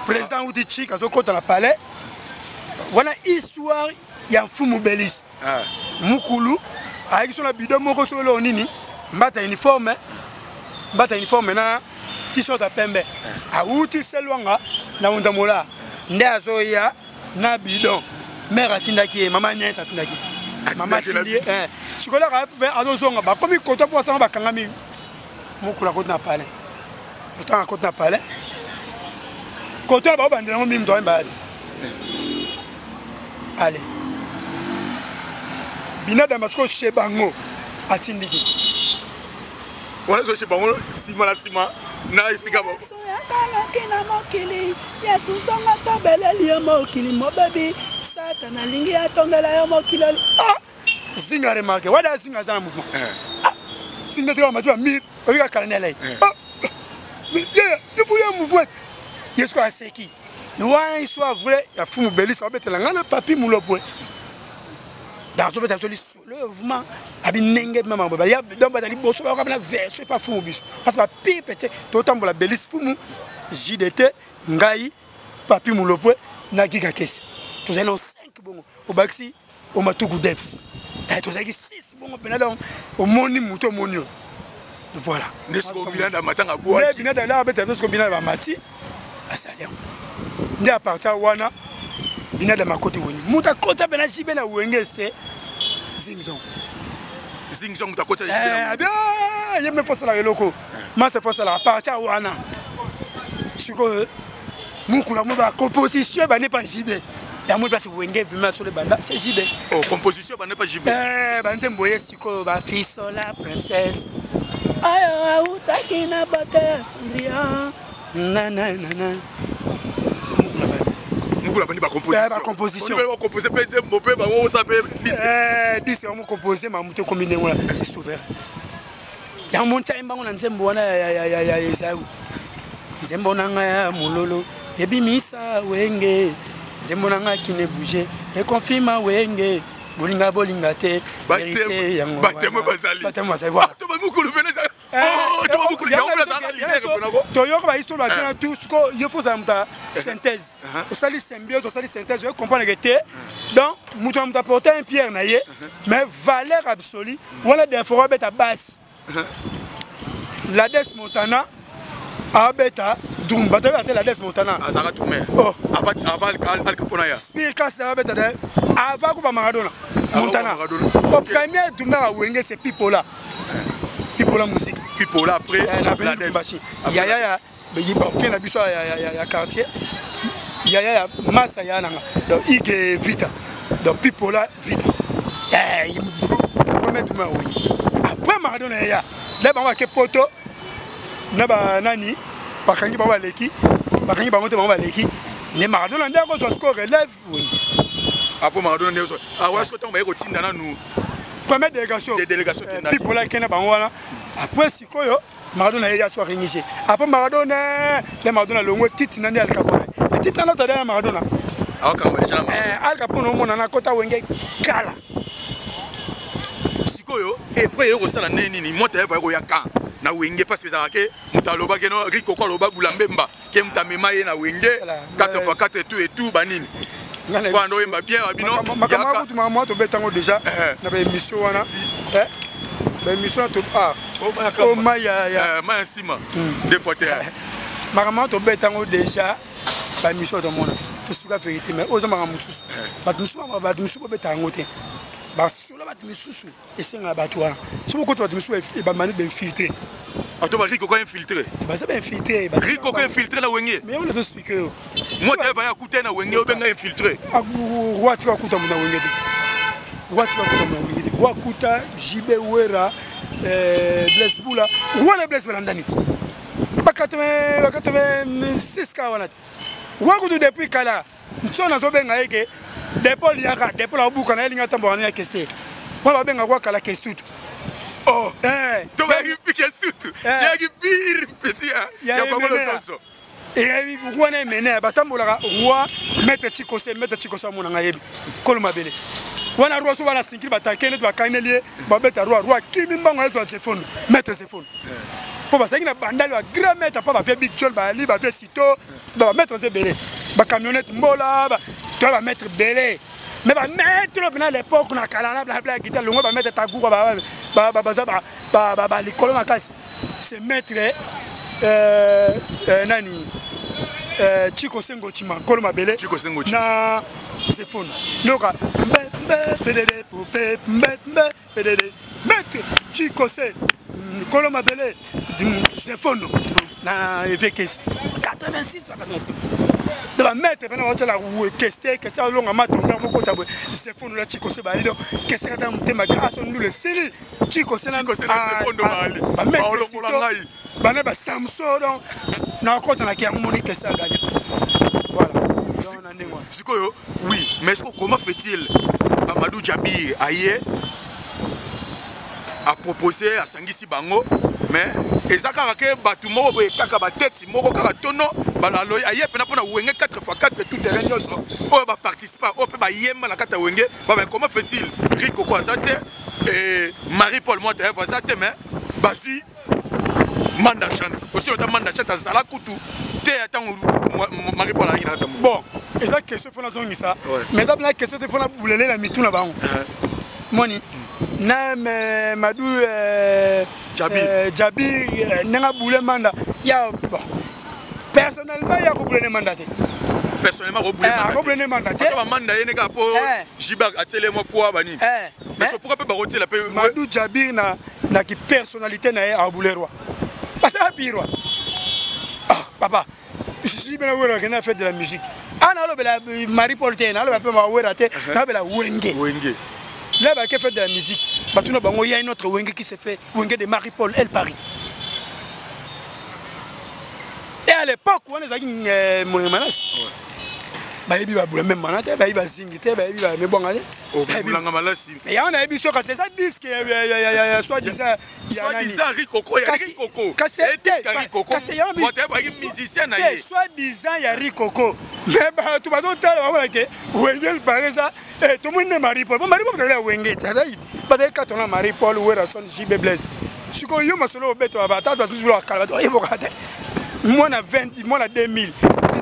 Président uti chik azokota na palais wana histoire ya mfumu Belis. Mukulu ayaki so na bidon moko so eloko nini mbata uniforme na t-shirt ya pembe awuti selwanga na Nzamola nde azoya na bidon mère atindaki ye mama Agnès atindaki mama atindi ye sikoyo pe azozonga bakomi kota po asanga bakangami mukulu akoti na palais otanga akoti na palais kota na baobandela yango mingi toyemba ale ale binadama sikoyo chez bango atindiki wana zo chez bango nsima na nsima na esika bango yakalaki na mokili Yesu songa tobeleli yo mokili mobebi Satana alingi atongela yo mokili. Zinga remarque wada zinga aza na mouvement. Zinga teka mati ba mire oyika kala na lei. Yeah, il mouvement. Yesu aseki. Wana histoire vraie ya Fumu Belisa obetela nga na Papi Mulopwe. Dans ce petit solo mouvement abi nenge mama ba ya donc bazali boso ba na version pas Fumu biso. Parce que ba pipe te totambola Belis Fumu JDT ngai Papi Mulopwe na Giga Kesi. Tozali na 5 bongo obakisi o matuku deps. Tozalaki 6 bongo pena donc omoni mutu omoni yo. Voilà. Nde sikoyo Binada matanga abwaki. Nde Binada la abeta biso, Binada bamati asali yango. Nde à partir wana Binada makoti Wenge. Moto akota mpe na JB na Wenge, se Zingzong. Zingzong moto akota. Eh, bien, ye me fosalaka eloko masa fosalaka. À partir wana sikoyo mokolo yango bacomposition ebandi epa JB. Yango place Wenge ebima solo, ebanda c'est JB. Oh, composition ebanda epa JB. Eh, banzembo ye sikoyo, bafisola princesse ayo autaki na bato ya Cendrillon nananana. Mukula bandi bacomposition. Bacompose mpe nzembo mpe bango osa mpe. Disque yango compose mamutu ekomi ndenge wana, c'est souverain. Yango monti ayembango na nzembo wana ya Ezau, nzembo na ngai ya mololo ebimisa Wenge, nzembo na ngai kine bouge econfirma Wenge, bolinga bolinga te. Vérité yango batemo bazali. Batemo bazali, voilà. To bamukulu pene. To bamukulu yango azalaka leader mpenako. Toyoka bahistoire batina tout. Siko yo fo ozala moto ya synthèse, osali symbiose, osali synthèse, oye comprendre ke te. Donc moto na moto apporte un pierre na ye, mais valeur absolue wana Deforo abeta basse, Lades Montana abeta drum. Bato abeta te, Lades Montana. Azalaka drummer. Oh. Avant Al Capone ya. Spirkas abeta te avant kuba Maradona. Montana. Maradona. Au premier drummer ya Wenge, c'est Pipola, Pipola musique. Pipola, après. Na avenue Lubumbashi. Yaya ya vie na biso ya quartier, yaya ya masa ya nanga, donc Ige Vita, donc Pipola Vita. Eh, premier drummer ya Wenge. Après Maradona yaya la bango ake poto na banani, bakangi bango, baleki, bakangi bango te, bango baleki nde Maradona nde akozwa sikoyo relève Wenge. Après Maradona nde awa sikoyo ntango baye kotinda nanu première délégation. Des délégation. Pipola akende bango wana. Après sikoyo Maradona ye yaso aringise. Après Maradona, le Maradona longo, titi nani? Al Capone. Titi nani azali ya Maradona. Awakanga déjà na. Eh, Al Capone omona na kota Wenge kala. Sikoyo après ye kosala nde nini? Moto ayeba koya kan na Wenge, parce que ezalaka ke moto alobaki no Rikoko, aloba Bula Mbemba ke moto amema ye na Wenge 4 x 4 et tout et tout, banini po ando oyemba bien babino. Makambo akutu, makambo wana tobetango déjà na baémission wana, baémission wana o mai ya mai ya nsima deux fois te. Makambo wana tobetango déjà baémission, tomona tosuka vérité. Mais oyo eza makambo mosusu, bato mosusu, bato mosusu bobeta yango te. Basolo bato misusu esengaka bato wana, so bokota bato misusu bamani bainfiltré. Ato ba Rikoko infiltré. Baza bainfiltré. Rikoko infiltré na Wenge? Mais yango nazoexplike yo. Moto ayeba ye akuta ye na Wenge, obenga infiltré. Roi tika akuta mo na Wenge te. Roi tika akuta mo na Wenge te. Roi akuta JB, Wera, Blaise Bula. Roi na Blaise balandani ti ba 86 ka wana te. Roi kutu depuis kala nso nazobenga ye ke Depol yaka, Depol abuka na ye, elingi atamboka na ya keste wana, babenga kwa kala kestutu. Oh. Eh, tobaki kestutu. Yaki pire petit ya bango nyonso. Eyebi wana emene batambolaka. Roi, maître Chikose, maître Chikose amonanga, yebi kolo mabele wana. Roi so bana sinkili batake neti bakaneli ye, babeta roi, roi kimi mbango, ayezwa Zefone, maître Zefone, mpo bazalaki na bandali ba grand maître, mpo bavie Big John, bayali bavie sito, bamaître baza ebele, bacamionnette mbola toya, bamaître ebele. Mais bamaître oyo mpena l'époque na kala na blabla gita longo, bamaître Taguka baza balikolo makasi, c'est maître nani, Chiko Sengo Chima, nkolo mabele. Chiko Sengo Chima. Na Zefone noka mbe mbe pedede pupe mbe mbe pedede, maître Chiko se nkolo mabele, Zefono na evekesi 86 ba 85. Donc bamaître mpena baotiala keste keste alonga matonga mokota boye, Zefono na Chiko se bayali. Donc keste kata motema ke aso ndula esili, Chiko se na Chiko se na Zefono bayali. Bamaître Baolongola ngai. Bana basamso. Donc nakota na yango, moni keste aganya, voilà. Donc na ndenge wana. Sikoyo oui, mais sikoyo comment fait-il Amadou Jabir aye apropose asangisi bango? Mais eza kaka ke bato moko boye kaka bateti moko kaka tono aye mpena mpona Wenge 4 x 4 tout terrain nyonso oyo baparticipa, oyo mpe bayemba na kati ya Wenge. Baba, comment fait-il Rikoko aza te, Marie Paul Mwata aza te, mais bazwi Manda Chante osi ota? Manda Chante azala kutu te ntango Marie Paul azalaki na kati ya. Bon, eza question fo nazongisa, mais eza mpena question te fo nabulele na mitu na bango. Moni na Madu Jabir ndenge abule manda ya bon personnellement ya kobule ne manda te. Personnellement akobule manda te. Akobule ne manda te. Manda ye ne kaka po Jiba atiele mwa poids banini. Mais pourquoi mpe bakotiela mpe Madou Jabir na ki personnalité na ye abule roi parce que abirwa. Ah papa, je suis bien aware que na fait de la musique. Ah nalobela Marie Paul te, nalobela mpe mawera te, nalobela Wenge. Wenge. Là, bah, qui fait de la musique. Bah, tout le monde, il y a une autre Wenge qui s'est fait, Wenge de Marie Paul, El Paris. Et à l'époque, on est mon manas. Bah, il y a même manate, bah, il y a zingite, bah, il y a mebonga. Bulanga malasi. Mais il y a un abiso c'est ça disque soi-disant soi-disant Rikoko, ya Rikoko. Kasi musicien na ye. Soi-disant ya Rikoko. Mais bah tu vas donc tala ba ke Wenge Paris ça eh tout monde Marie Paul. Marie Paul ya Wenge. Ba de ka tona Marie Paul Werrason JB Blaise. Siko yo masolo obeto ba tata ba tuzu ba kala ba eboka te. Moi na 20, moi na 2000.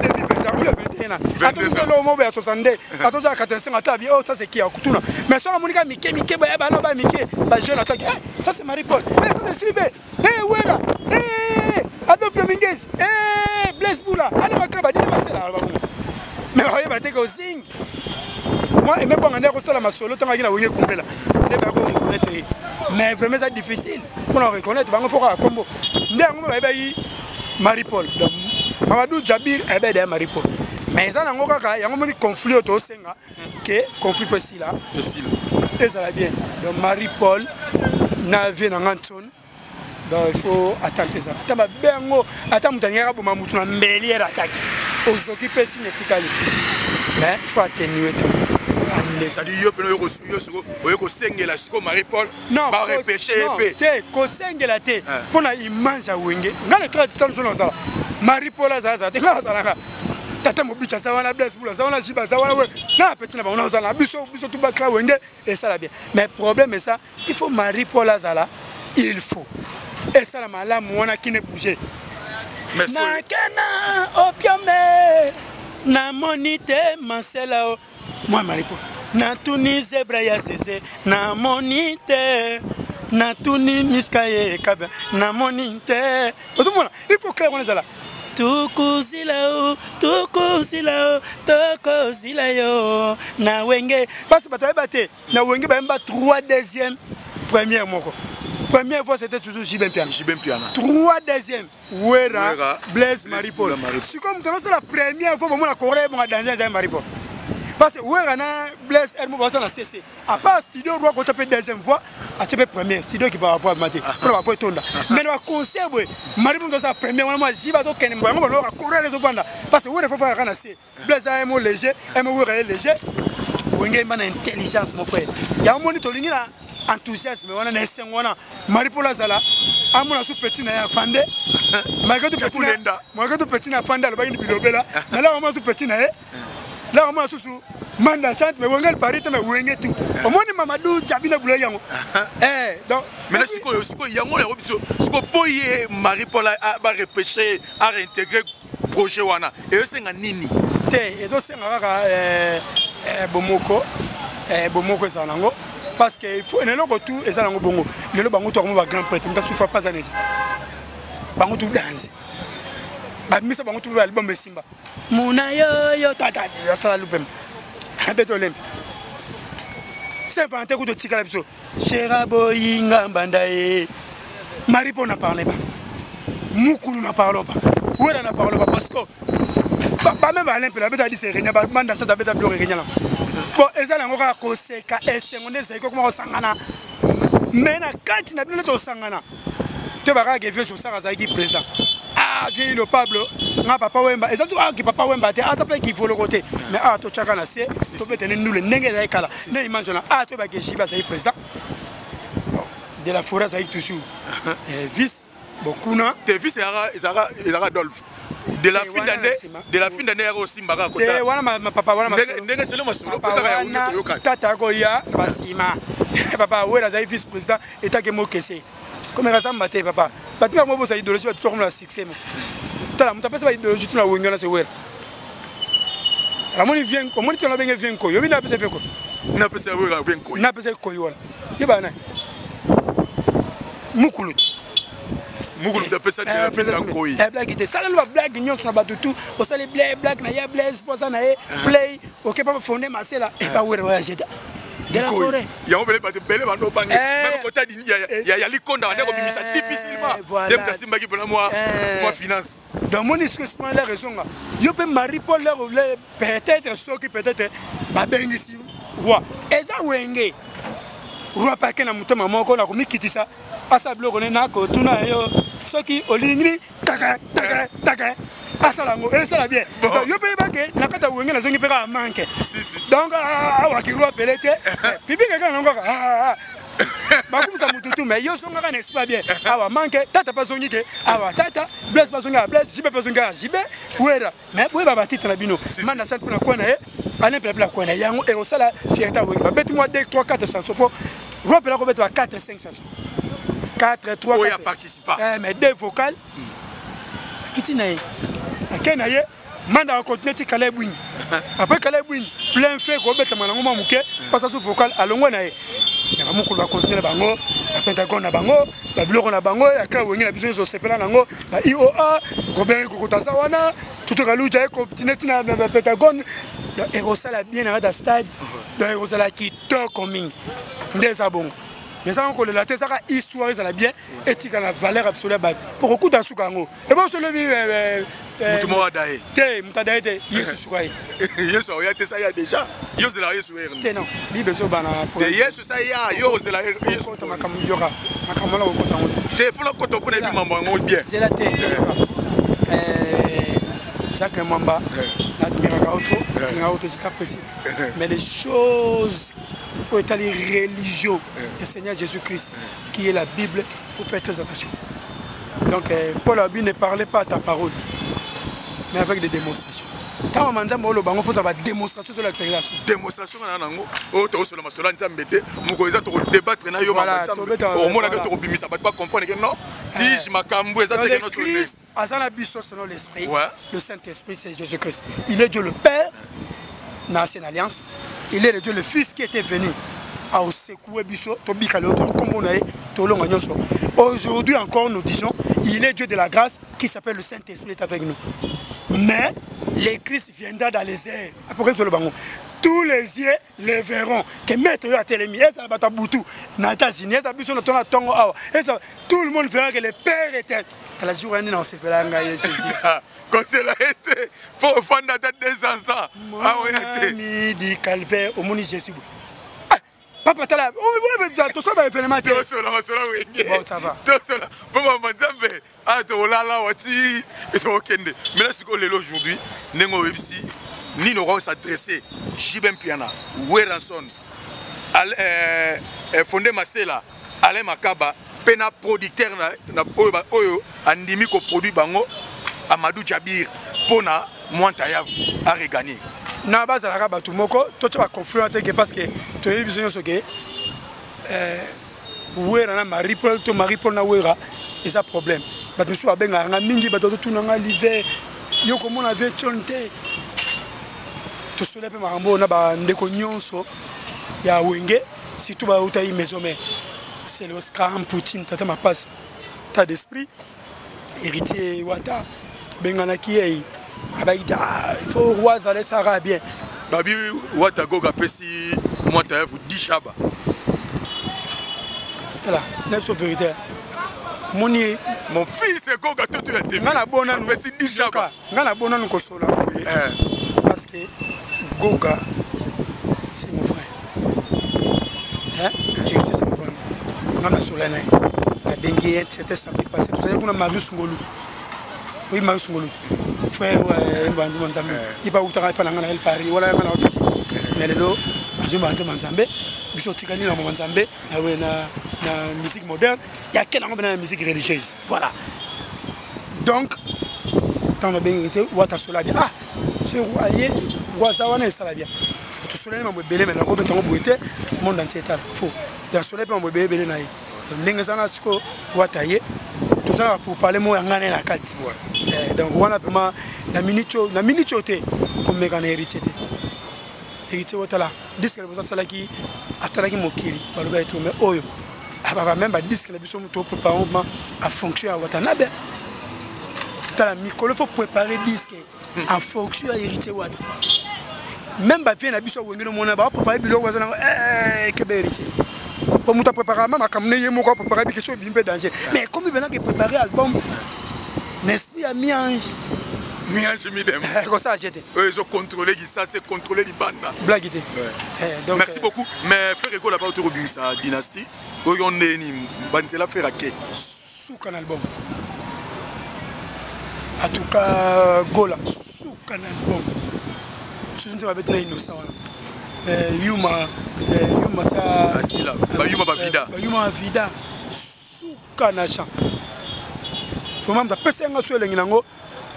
2020, ou le 21. Attention le mot 62, attention à 85 attends oh ça c'est qui akutuna. Mais ça monika mike mike ba ba ba mike ba jeune attends eh ça c'est Marie Paul. Eh ça c'est Sibé. Eh Wera. Eh Adolphe Dominguez. Eh Blaise Boula. Allez makaba dina masela ba. Mais roye ba te ko sing. Moi et même bon ndako sala masolo tanga kina wenge kumbela. Nde ba ko reconnaître. Mais vraiment c'est difficile pour reconnaître bango faut ka kombo. Nde yango ba ba Marie Paul. Donc Mamadou Jabir ebe de Marie Paul. Mais ça nango kaka yango moni conflit to senga que conflit possible là. Possible. Et ça va bien. Donc Marie Paul na vie na ngantson. Donc il faut attendre ça. Ata ba bengo, ata mutangera boma mutu na mbeli era attaque. Ozoki pe signe tikali. Mais il faut atténuer tout. C'est-à-dire yo peno yo siko oyo ko sengela siko Marie Paul ba repêcher pe te ko sengela te pona image ya Wenge ngale tra tant so na Marie Paul aza te ngala zalaka tata mobicha za wana Blaise Bula za wana Jiba za wana we na petit na bango za biso biso tout bakla Wenge et ça la bien. Mais problème est ça, il faut Marie Paul azala, il faut et ça la malamu wana qui ne bouger. Na kena opium na monite masela o moi Marie Paul na tuni zebra ya zeze na monite na tuni miska ye kabe na monite otomona il faut clair on ezala tukozila o tukozila o tokozila yo na Wenge parce que bato bayeba te na Wenge bayemba 3 deuxième première moko première fois c'était toujours JB Mpiana. JB Mpiana. 3 deuxième Wera, Blaise Marie Paul. Si comme c'est la première fois bon la Corée bon danger c'est Marie Paul. Parce que Wera na Blaise Hermo va na CC. À part studio roi quand tu deuxième fois, à tu première studio qui va avoir maté. Pour la fois tonda. Mais le concert boy, Marie Paul ça première moi Jiba to ken moi la Corée les vanda. Parce que Wera faut faire na C. Blaise a un mot léger, un mot Wera léger. Wenge mana intelligence mon frère. Ya moni to lingi na enthousiasme wana na esengo wana Marie Paul azala amona su petit na ya fande malgré tout petit na malgré tout petit na fande alobaki ni bilobela mais là amona su petit na ye là amona su su manda chante mais Wenge Paris te mais Wenge tout omoni Mamadou Jabina boulé yango eh donc mais là siko siko yango ya biso siko poye Marie Paul a ba repêcher a réintégrer projet wana et esenga nini te ezosenga kaka bomoko bomoko ezala nango. Parce que il faut neloko tout ezala nango bongo lelo bango to ba grand prêtre muta souffre pas aneti bango tout danse ba misa bango tout ba album esimba muna yo yo tata ya sala lupem abeto lem c'est pas un coup de tikala biso chera boyinga mbanda e Marie Paul n'a parlé pas Mukulu n'a parlé pas Wera n'a parlé pas parce que ba même Alain Pela beta dit c'est rien ba manda ça beta bloquer rien là. Bon ezala ngo kaka koseka esengo nde ezali kokoma kosangana mais na kati na bino nde tosangana te bakaka ke vieux Josar azalaki président. Ah vieux Ilo Pablo nga papa Wemba eza tu ah ki papa Wemba te aza pe kivoloko te mais ah totiaka na se tobetene ndule ndenge ezali kala nde image wana ah toyebaki JB azali président de la forêt azalaki toujours vice bokuna te vice ezalaka Adolphe de la fin d'année de la fin d'année yako simba kaka te wana ma papa wana ndenge selo masolo kaka ya unyo toyoka tata ko ya basima papa wera azali vice président etake mokese comme rasamba te papa bato ba mobosa idéologie bato comme la succès mo tala muta pesa ba idéologie tuna Wenge na se wera ramoni vient omoni tona benge vient ko yobi na pesa vient ko na pesa wera vient ko na pesa ko yola yeba na mukulu. Mukulu moto apesa nkoi. Blague te, saleli bablague nyonso na bato tu. Osali blague na ye, Blaise mpo aza na ye play. Oke papa Fonde Masela epa Wera oya jeta de la forêt. Yango bele bato ebele bando obange meme kota ya likonda bande kobimisa difficilement nde moto asimbaki mpona mwa finance. Donc moni soki esprit lere ezonga yo mpe Marie Paul lere peut-être, soki peut-être babengisi roi, eza Wenge, roi pake na motema moko na komikitisa, asala biloko ne nakotuna yo soki olingi taka taka taka, asala yango, esala bien. Yo mpe yebake na kati ya Wenge nazongi mpe kaka manke. Donc awaki roi pele te, public kaka nango kaka bakumisa mututu, mais yo ozongaka na esprit bien. Awa manke tata mpe azongi ke awa tata Blaise mpe azongi kaka Blaise, Jibe mpe azongi kaka Jibe, Wera. Mais boyeba batitre na bino, Manda Sante mpe na kwa na ye, Alain Mpela mpe na kwa na ye. Yango ekosala fierté ya Wenge. Babeti mwa 2 3 4 chanson mpo roi mpela kobeta ba 4 5 chanson, 4 3. Oyo aparticipa. Mais deux vocal akiti na ye, ake na ye. Manda akontinue ti kala ebwingi. Après kala ebwingi, plein fait kobetama nango mwa moke, mpasa su vocal, alongwa na ye. Na bamokolo bakontinue na bango, bapentagone na bango, babiloko na bango ya kala. Wenge na biso nyonso osepela nango, ba ioa Robert Kokota aza wana, tutoka luja ekontinue ti na bapentagone. Ekosala bien na kati ya stade, donc ekozala kitoko mingi. Nde eza bongo, mais ezanga kolela te, ezaka histoire ezala bien, etika na valeur absolue ya bato mpo kokuta suka yango. Ebo solobi. Moto moko adaye. Te, moto adaye te, Yesu suka ye. Yesu aoya te, sa ya déjà yo ozela Yesu ere. Te, non, Bible ezobana. Te, Yesu sa ya yo ozela Yesu. Kota makambo, yoka makambo wana, kokota yango. Te, fona kota mpona yebi mambo yango bien. Zela te, Jacques Mwamba, n'admiraka yo trop, nalingaka yo trop, je t'apprécie, mais les choses oyo etali religion ya Seigneur Jésus Christ qui est la Bible, faut faire très attention. Donc Paul Abi ne parlait pas à ta parole, mais avec des démonstrations. Ntango mama Nzambe oloba yango, foza badémonstration ezolakisa eza so. Démonstration wana nango oyo tokosola masolo ya Nzambe te. Mokolo eza tokodébattre na yo mama Nzambe, omonaka tokobimisa bato bacomprendre ke non, tige makambo eza te. Christ aza na biso selon l'esprit. Le Saint-Esprit, c'est Jésus-Christ. Il est Dieu le Père na ancienne alliance, il est le Dieu le Fils qui était venu aosecouer biso tobika lelo, tokombo na ye, tolonga nyonso. Aujourd'hui encore, nous disons, il est Dieu de la grâce qui s'appelle le Saint-Esprit, est avec nous. Mais le Christ viendra dans les airs. Apocalypse oloba bango, tous les yeux le verront que maître oyo atelemi. Ezala bato ya butu na États-Unis, ezala biso na tona ntongo awa, ezala tout le monde verra que le Père était tala jour wana. Nini osepela ngai ye Jésus. Kosela ye te mpo ofanda ata 200 ans aoya te. Midi calvaire, omoni Jésus boye. Papa, tala, tosala ba événement te. Tosola masola Wenge. Bon, ça va. Tosola mpo mama Nzambe ah tokolala awa ti tokokende. Maintenant sikoyo, lelo, aujourd'hui, ndenge oyebisi nini, okoki s'adresse JB Mpiana, Werrason, Fonde Masela, Alain Makaba mpe na producteur na oyo, oyo andimi koproduire bango, Amadou Jabir, mpona Mwanta Yavu aregagner. Na bazalaka bato moko, totya baconflit wana te ke parce que toyebi biso nyonso ke Wera na Marie Paul to Marie Paul na Wera eza problème. Bato mosusu babengaka nga mingi, bato bazotuna nga live yo komona ve tion te. Tosoli mpe makambo oyo na bandeko nyonso ya Wenge, surtout bautai maison mare, c'est le Oscar Poutine, tata mapasi, tas d'esprit, Héritier Wata. Tobenganaki ye, abaki te. Ah, il faut roi azala, esaka bien. Babi Wata Goga apesi Mwata Yavu 10 shaba. Tala na biso vérité, moni. Mon fils Goga toto ya te. Nga na bonanu. Apesi 10 shaba. Nga na bonanu kosola boye parce que Goga, c'est mon frère, hein? Héritier, c'est mon frère. Nga na sola na ye, nabengi ye, c'était samedi passé, tozali kuna. Marius Ngolu, oui, Marius Ngolu, frère banzemba Nzambe, ye mpe awutaka epa na nga na El Paris wana, yanga na otoki. Mais lelo azwi banzemba Nzambe, biso otikali na mama Nzambe na musique moderne, yake nango mpena na musique religieuse. Voilà, donc ntango nabengi te Wata, sola bien. Ah, so aye roi aza wana, esala bien. Tosolani mambo ebele, me nakobeta yango boye te, monde entier etala faux. Donc solai mpe mambo ebele ebele na ye. Ndenge eza na sikoyo, Wata ye, toza na pour parler moko ya ngai na ye na kati. Donc wana vraiment na minute oyo, na minute oyo te, komeka na Héritier te. Héritier, otala disque liboso asalaki, atalaki mokili, baloba eto, mais oyo Ababa même badisque na biso moto oprépare ma en fonction ya Watanabe. Tala mikolo, faut préparer disque en fonction ya Héritier Wata. Même bavie na biso awenge nomona baoprépare biloko baza nango kebe Héritier, po moto aprépare ma makambo ne ye moko aprépare bikesio ebimi mpe danger. Mais ekomi penake préparer album na esprit ya miange. Miange midem. Kosala je te. Oyo ezocontrôle kisasa, econtrôle libanda. Blague te. Donc, merci beaucoup. Mais Ferre Gola bauti kobimisa Dynastie oyo ndeni banzela Ferre ake. Suka na album. En tout cas Gola suka na album. Susu nzembo abeti na Inosa wana, Yuma, Yuma sa. Asila bayuma bavida. Bayuma bavida, suka na champ. Vraiment moto apesa yanga so elengi nango,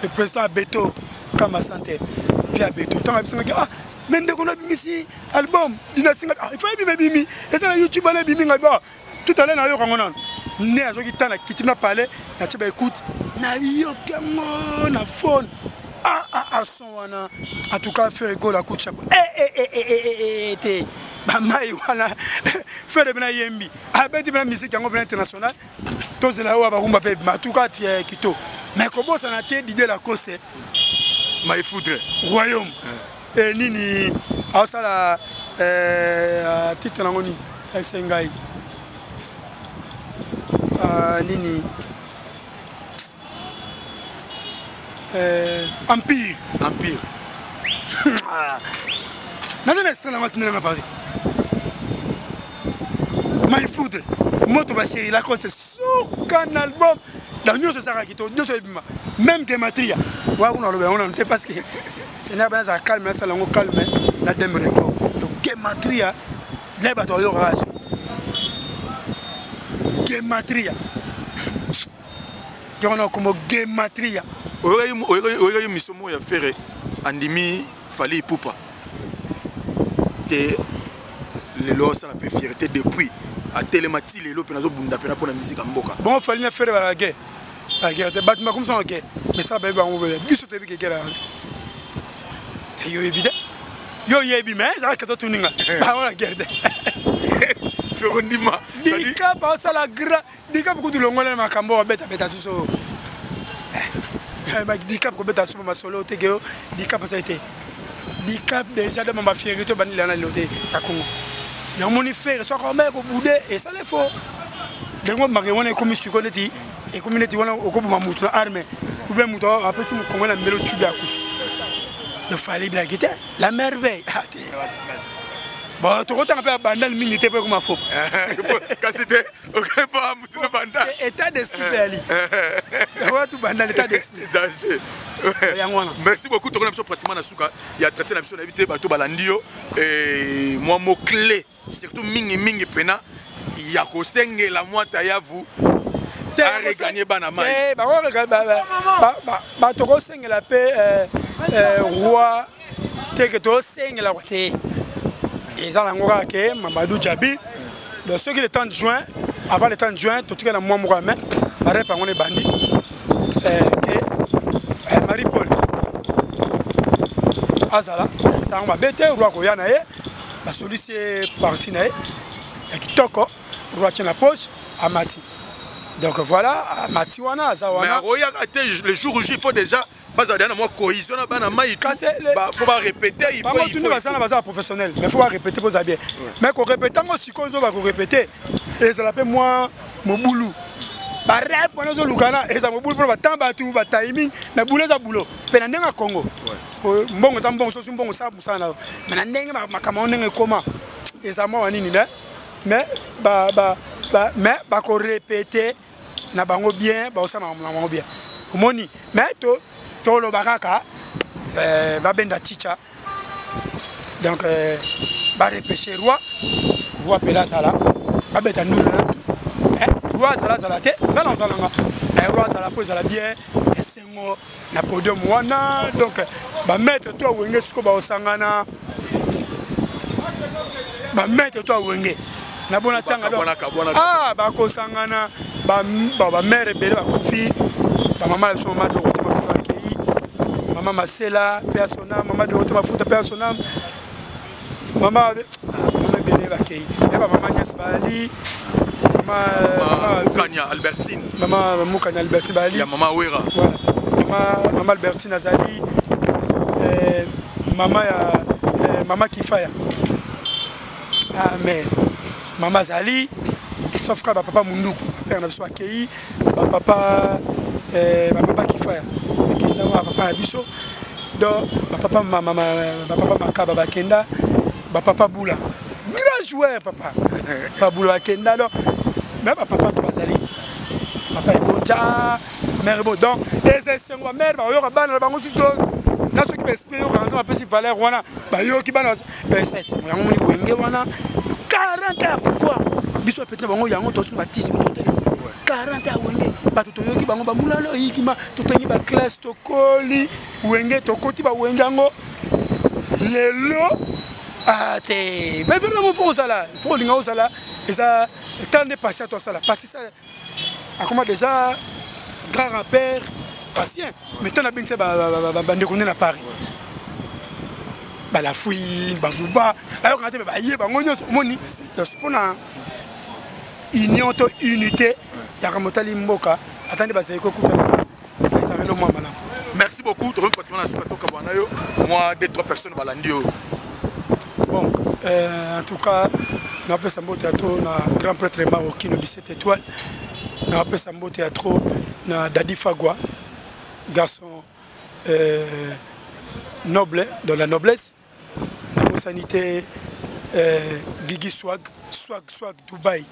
le président Abeto Kama Santé vi Abeto. Ntango abisangaki: "Ah, mais ndeko nabimisi album Dynastie." Nga: "Ah, il faut ebima, ebimi, eza na YouTube wana ebimi." Ngai ba tout à l'heure nayoka yango nano nde azwaki ntan na kiti na palais, natie baécoute, nayoki yango na phone. Ah ah ah, son wana, en tout cas Ferre Gola, coup de chapeau. Eh te, bamai wana Ferre bena yembi, abeti bena musique yango bena international. Tozela oyo barumba mpe ebima. En tout cas kito. Mais kobosana te Didier Lacoste. My foudre. Royaume e nini aosala, titre nango nini? Ayebisa ngai nini? Empire. Empire. Naza na extrait nango, atindelanga Paris. My foudre, moto basheri Lacoste, suka na album. Donc nyonso ezalaka kitoko, nyonso ebima, même gematria wa kuna aloba yango nano te, parce que Seigneur bana azala calme, asala yango calme na dem record. Donc gematria le bato bayokaka so gematria yango na kombo gematria. Oyokaki miso moko ya Ferre andimi Fally Ipupa te. Lelo asala mpe fierté depuis atelema ti lelo mpe nazobunda mpena mpona musique ya mboka. Bon, Fally na Ferre balaka guerre, baguerre te. Bato bakomisa guerre, mais sala bayebi bango boye. Biso toyebi ke guerre te, yo oyebi te, yo oyebi, mais ezalaka keto tuninga bango na guerre te. Soko ndima. Dika baosala gra Dikap kutu longola na makambo babetabeta susu. Dikap kobeta susu masolo te ke Dikap asali te. Dikap déjà dama bafierité obandela na lelo te ya Congo. Namoni Ferre soki omeye kobude esala fo ndenge make wana ekomi sikoyo neti ekomi neti wana okoboma motu na arme ou bien moto apesi mokongo na mbelo tube akufi. Donc Fally blaki te, la merveille. Ah, te bon, tokotanga mpe abandal mingi te mpo ekoma fo. Kasi te okepa motu na bandal. État d'esprit mpe ali watu bandal, état d'esprit. Danger. Yango wana. Merci beaucoup. Tokona biso pratiquement na suka ya traité na biso. Nayebi te bato balandi yo, mwa mot clé surtout mingi mingi mpena ya kosengela mwa tayavu areganye bana mai. Bato kosengela mpe roi teke tosengela te, eza nango kaka ke Mamadou Djabi. Donc soki le 30 juin, avant le 30 juin, totika na mwa moko ya mai barep yango na ebandi ke Marie Paul azala ezango mabe te. Roi koya na ye, basolisi ye parti na ye ya kitoko. Roi atie na poche, amati. Donc voilà, amati wana aza wana. Mais akoyaka te le jour J, il faut déjà bazala na mwa cohésion na bana mai, faut barépéter. Il faut tuni baza na baza professionnel, mais faut barépéter mpo eza bien. Mais korépéter yango sikoyo nzo bakorépéter ezala mpe mwa mobulu. Barep wana ozoluka na eza mobulu mpona batan bato batiming na bulo eza bulo mpe na ndenge ya Congo. Mbongo eza mbongo, sosi mbongo osala mosala na yo, mais na ndenge makambo yango ndenge ekoma eza mwa banini ne. Mais mais bakorépéter na bango bien, bakosala makambo na bango bien, omoni. Mais to toloba kaka babenda chicha. Donc barepêche roi, roi mpela azala, babeta ndula na roi azala, azala te nga na ozalanga roi azala mpo ezala bien esengo na podium wana. Donc bamaître to awenge sikoyo baosangana, bamaître to awenge na bona tanga. Ah, bakosangana bamare ebele bakufi, bamama na biso, mama Dorote Mafuta akei, mama Masela mpe asona, mama Dorote Mafuta mpe asona, mama ebele bakei ya bamama nyasi bali. Mama Mukanya Albertine. Mama Mukanya Albertine Bali. Ya mama Wera. Voilà. Mama, mama Albertine azali eh, mama ya eh, mama Kifaya. Ah mais mama azali sauf ka ba papa Munduku, père na biso akei, ba papa eh, ba papa Kifaya. Akenda ba papa na biso. Donc ba papa mama ba papa Makaba bakenda, ba papa Bula. Grand joueur papa. Papa Bula akenda donc mais ba papa to bazali. Papa Ebonja, mère bo donc eza esengo ba mère bayoka bana na bango susu donc na soki ba esprit yoka nzambe apesi valeur wana bayoki bana donc eza esengo yango moni wenge wana 40 ans ya pouvoir biso bapeti na bango yango tosi batisi totelema 40 ans ya wenge bato toyoki bango bamulalo oyikima totangi baklasse tokoli wenge tokoti bawenge yango lelo ah, te mais vraiment fo kozala fo kolinga ozala eza tala nde patient tosala pasi akoma déjà grand rappeur patient mais ntango nabengisa bandeko nde na paris balafuine babuba bayokanga te baye bango nyonso omoni mpona union to unité yaka motali mboka ata nde bazali kokutana ezalaki no mwa malamu. Merci beaucoup, tokomi pratiquement na suka tokabwana yo mwa 2 3 personnes balandi yo. Bon, en tout cas napesa mbote ya trop na grand prêtre Marokino 17 étoiles, napesa mbote ya trop na Dadi Fagua, garçon noble dans la noblesse, nabosani te Gigi Swag, Swag Swag Dubaï,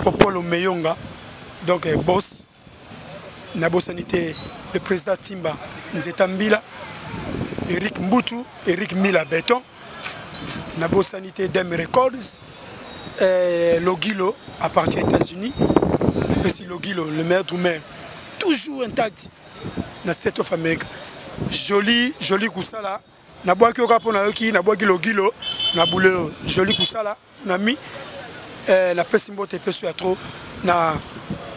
Popolo Meyonga, donc boss, nabosani te le président Timba Nzeta Mbila, Eric Mbutu, Eric Mila Beton, nabosani te Dem Records, Logilo à partir des États-Unis, napesi Logilo le maire Doumer, toujours intact na State of America. Joli, joli Kusala, nabwaki oka mpo nayoki, nabwaki Logilo na bouleo, joli Kusala na mi napesi mbote epeso ya trop na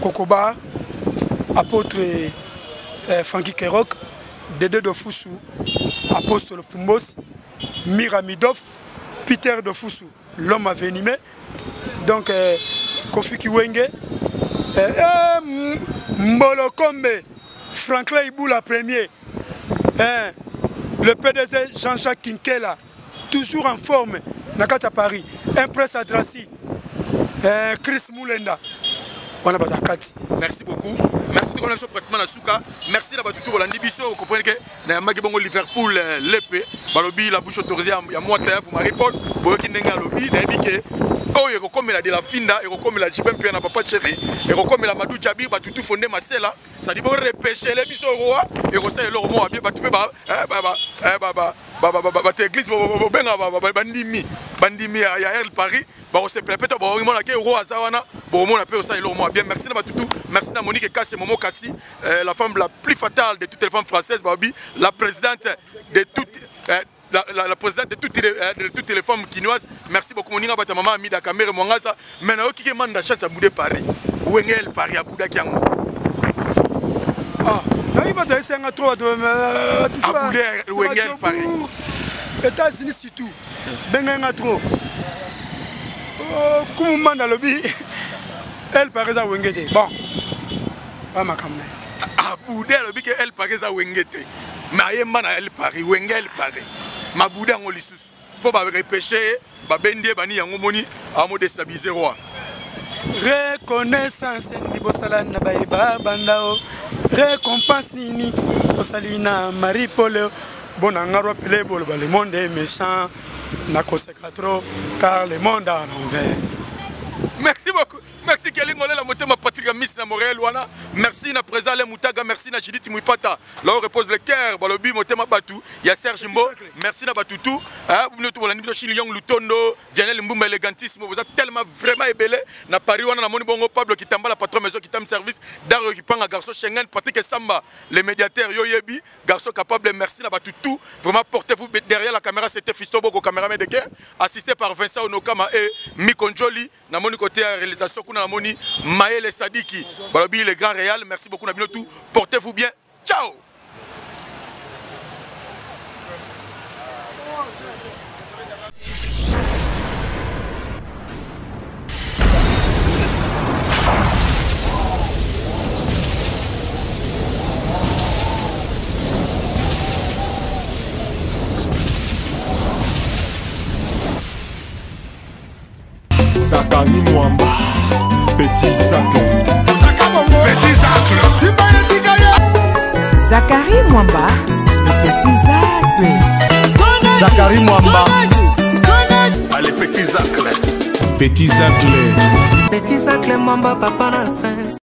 Kokoba, apôtre Frankie Kerok, Dede Dofusu, apôtre Pumbos, Mira Midoff, Peter Dofusu, l'homme avenimé, donc Kofi Kiwenge, Mbolokombe, Franklin Iboula premier, le PDG Jean-Jacques Kinkela, toujours en forme, na kati ya Paris, Impress Adrasi, Chris Moulenda, wana bato ya kati. Merci beaucoup. Merci de connaître pratiquement la souka. Merci na batutu bolandi biso, vous comprenez que na yamaki bongo Liverpool lepe, balobi la bouche autorisée ya moi ta vous Marie-Paul, boyoki ndenge alobi, na yebi ke oyo ekokomela de la finda, ekokomela JP Mpia na papa chéri, ekokomela Madou Djabi, batutu fondé Masela, ça dit bon repêcher les biso roi, et rosser le roi bien batu pe ba, eh, ba, ba, eh, ba, ba, ba, ba, ba, ba, ba, église, ba, ba, ba, ba, ba, ba, ba, bandimi, bandimi ya, ya El Paris, ba osepela pe to ba omona ke roi aza wana, bo omona pe osala eloko moko bien. Merci na batutu, merci na Monique Kasse, Momo Kassi, la femme la plus fatale de toutes les femmes françaises, babi, la présidente de toutes la, la, la présidente de toutes les de toutes les femmes quinoises. Merci beaucoup Moninga bata maman Amida Kamere Mwangaza. Mais na yoki ke manda chance à Bouddha Paris. Wengel Paris à Bouddha Kiango. Ah, nayoki bato ayesenga trop bato, À Bouddha, Wengel Paris. États-Unis surtout. Benga trop. Oh, kumu manda lobi. Elle Paris a Wengete. Bon. Pas ma caméra. Ah, Bouddha lobi ke elle Paris a Wengete. Mais ayemba na El Paris, Wenge El Paris. Mabuda yango lisusu. Po ba repêcher, ba bendie bani yango moni, amo déstabiliser roi. Reconnaissance nini bosala na bayeba bandao. Récompense nini bosali na Marie-Paul. Bonanga roi Pelé boloba le monde est méchant. Nakoseka trop car le monde a l'envers. Merci beaucoup. Merci Kelly Ngolela Motema Patrick Miss na Montréal wana. Merci na président Alain Moutaga, merci na Judith Muipata. Là où repose le cœur, balobi Motema Batu, il y a Serge Mbo. Merci na Batutu. Hein, nous tout bolandi biso Chili Young Lutondo, Vianney Mbumba élégantisme, vous êtes tellement vraiment ébélé. Na Paris wana na moni bongo Pablo Kitamba la patron maison Kitam service, Dario Kipanga garçon Schengen, Patrick Samba, les médiateurs Yo Yebi, garçon capable, merci na Batutu. Vraiment portez-vous derrière la caméra, c'était Fiston Boko caméraman de guerre, assisté par Vincent Onokama et Mikonjoli. Na moni côté réalisation kuna na moni Maël Sadiki balobi le grand réal. Merci beaucoup na bino tout, portez-vous bien, ciao. Zakari Mwamba, Petit Zacle. Petit Zacle. Zakari Mwamba, le petit Zacle. Zakari Mwamba. Allez, Petit Zacle. Petit Zacle. Petit Zacle Mwamba, papa na prince.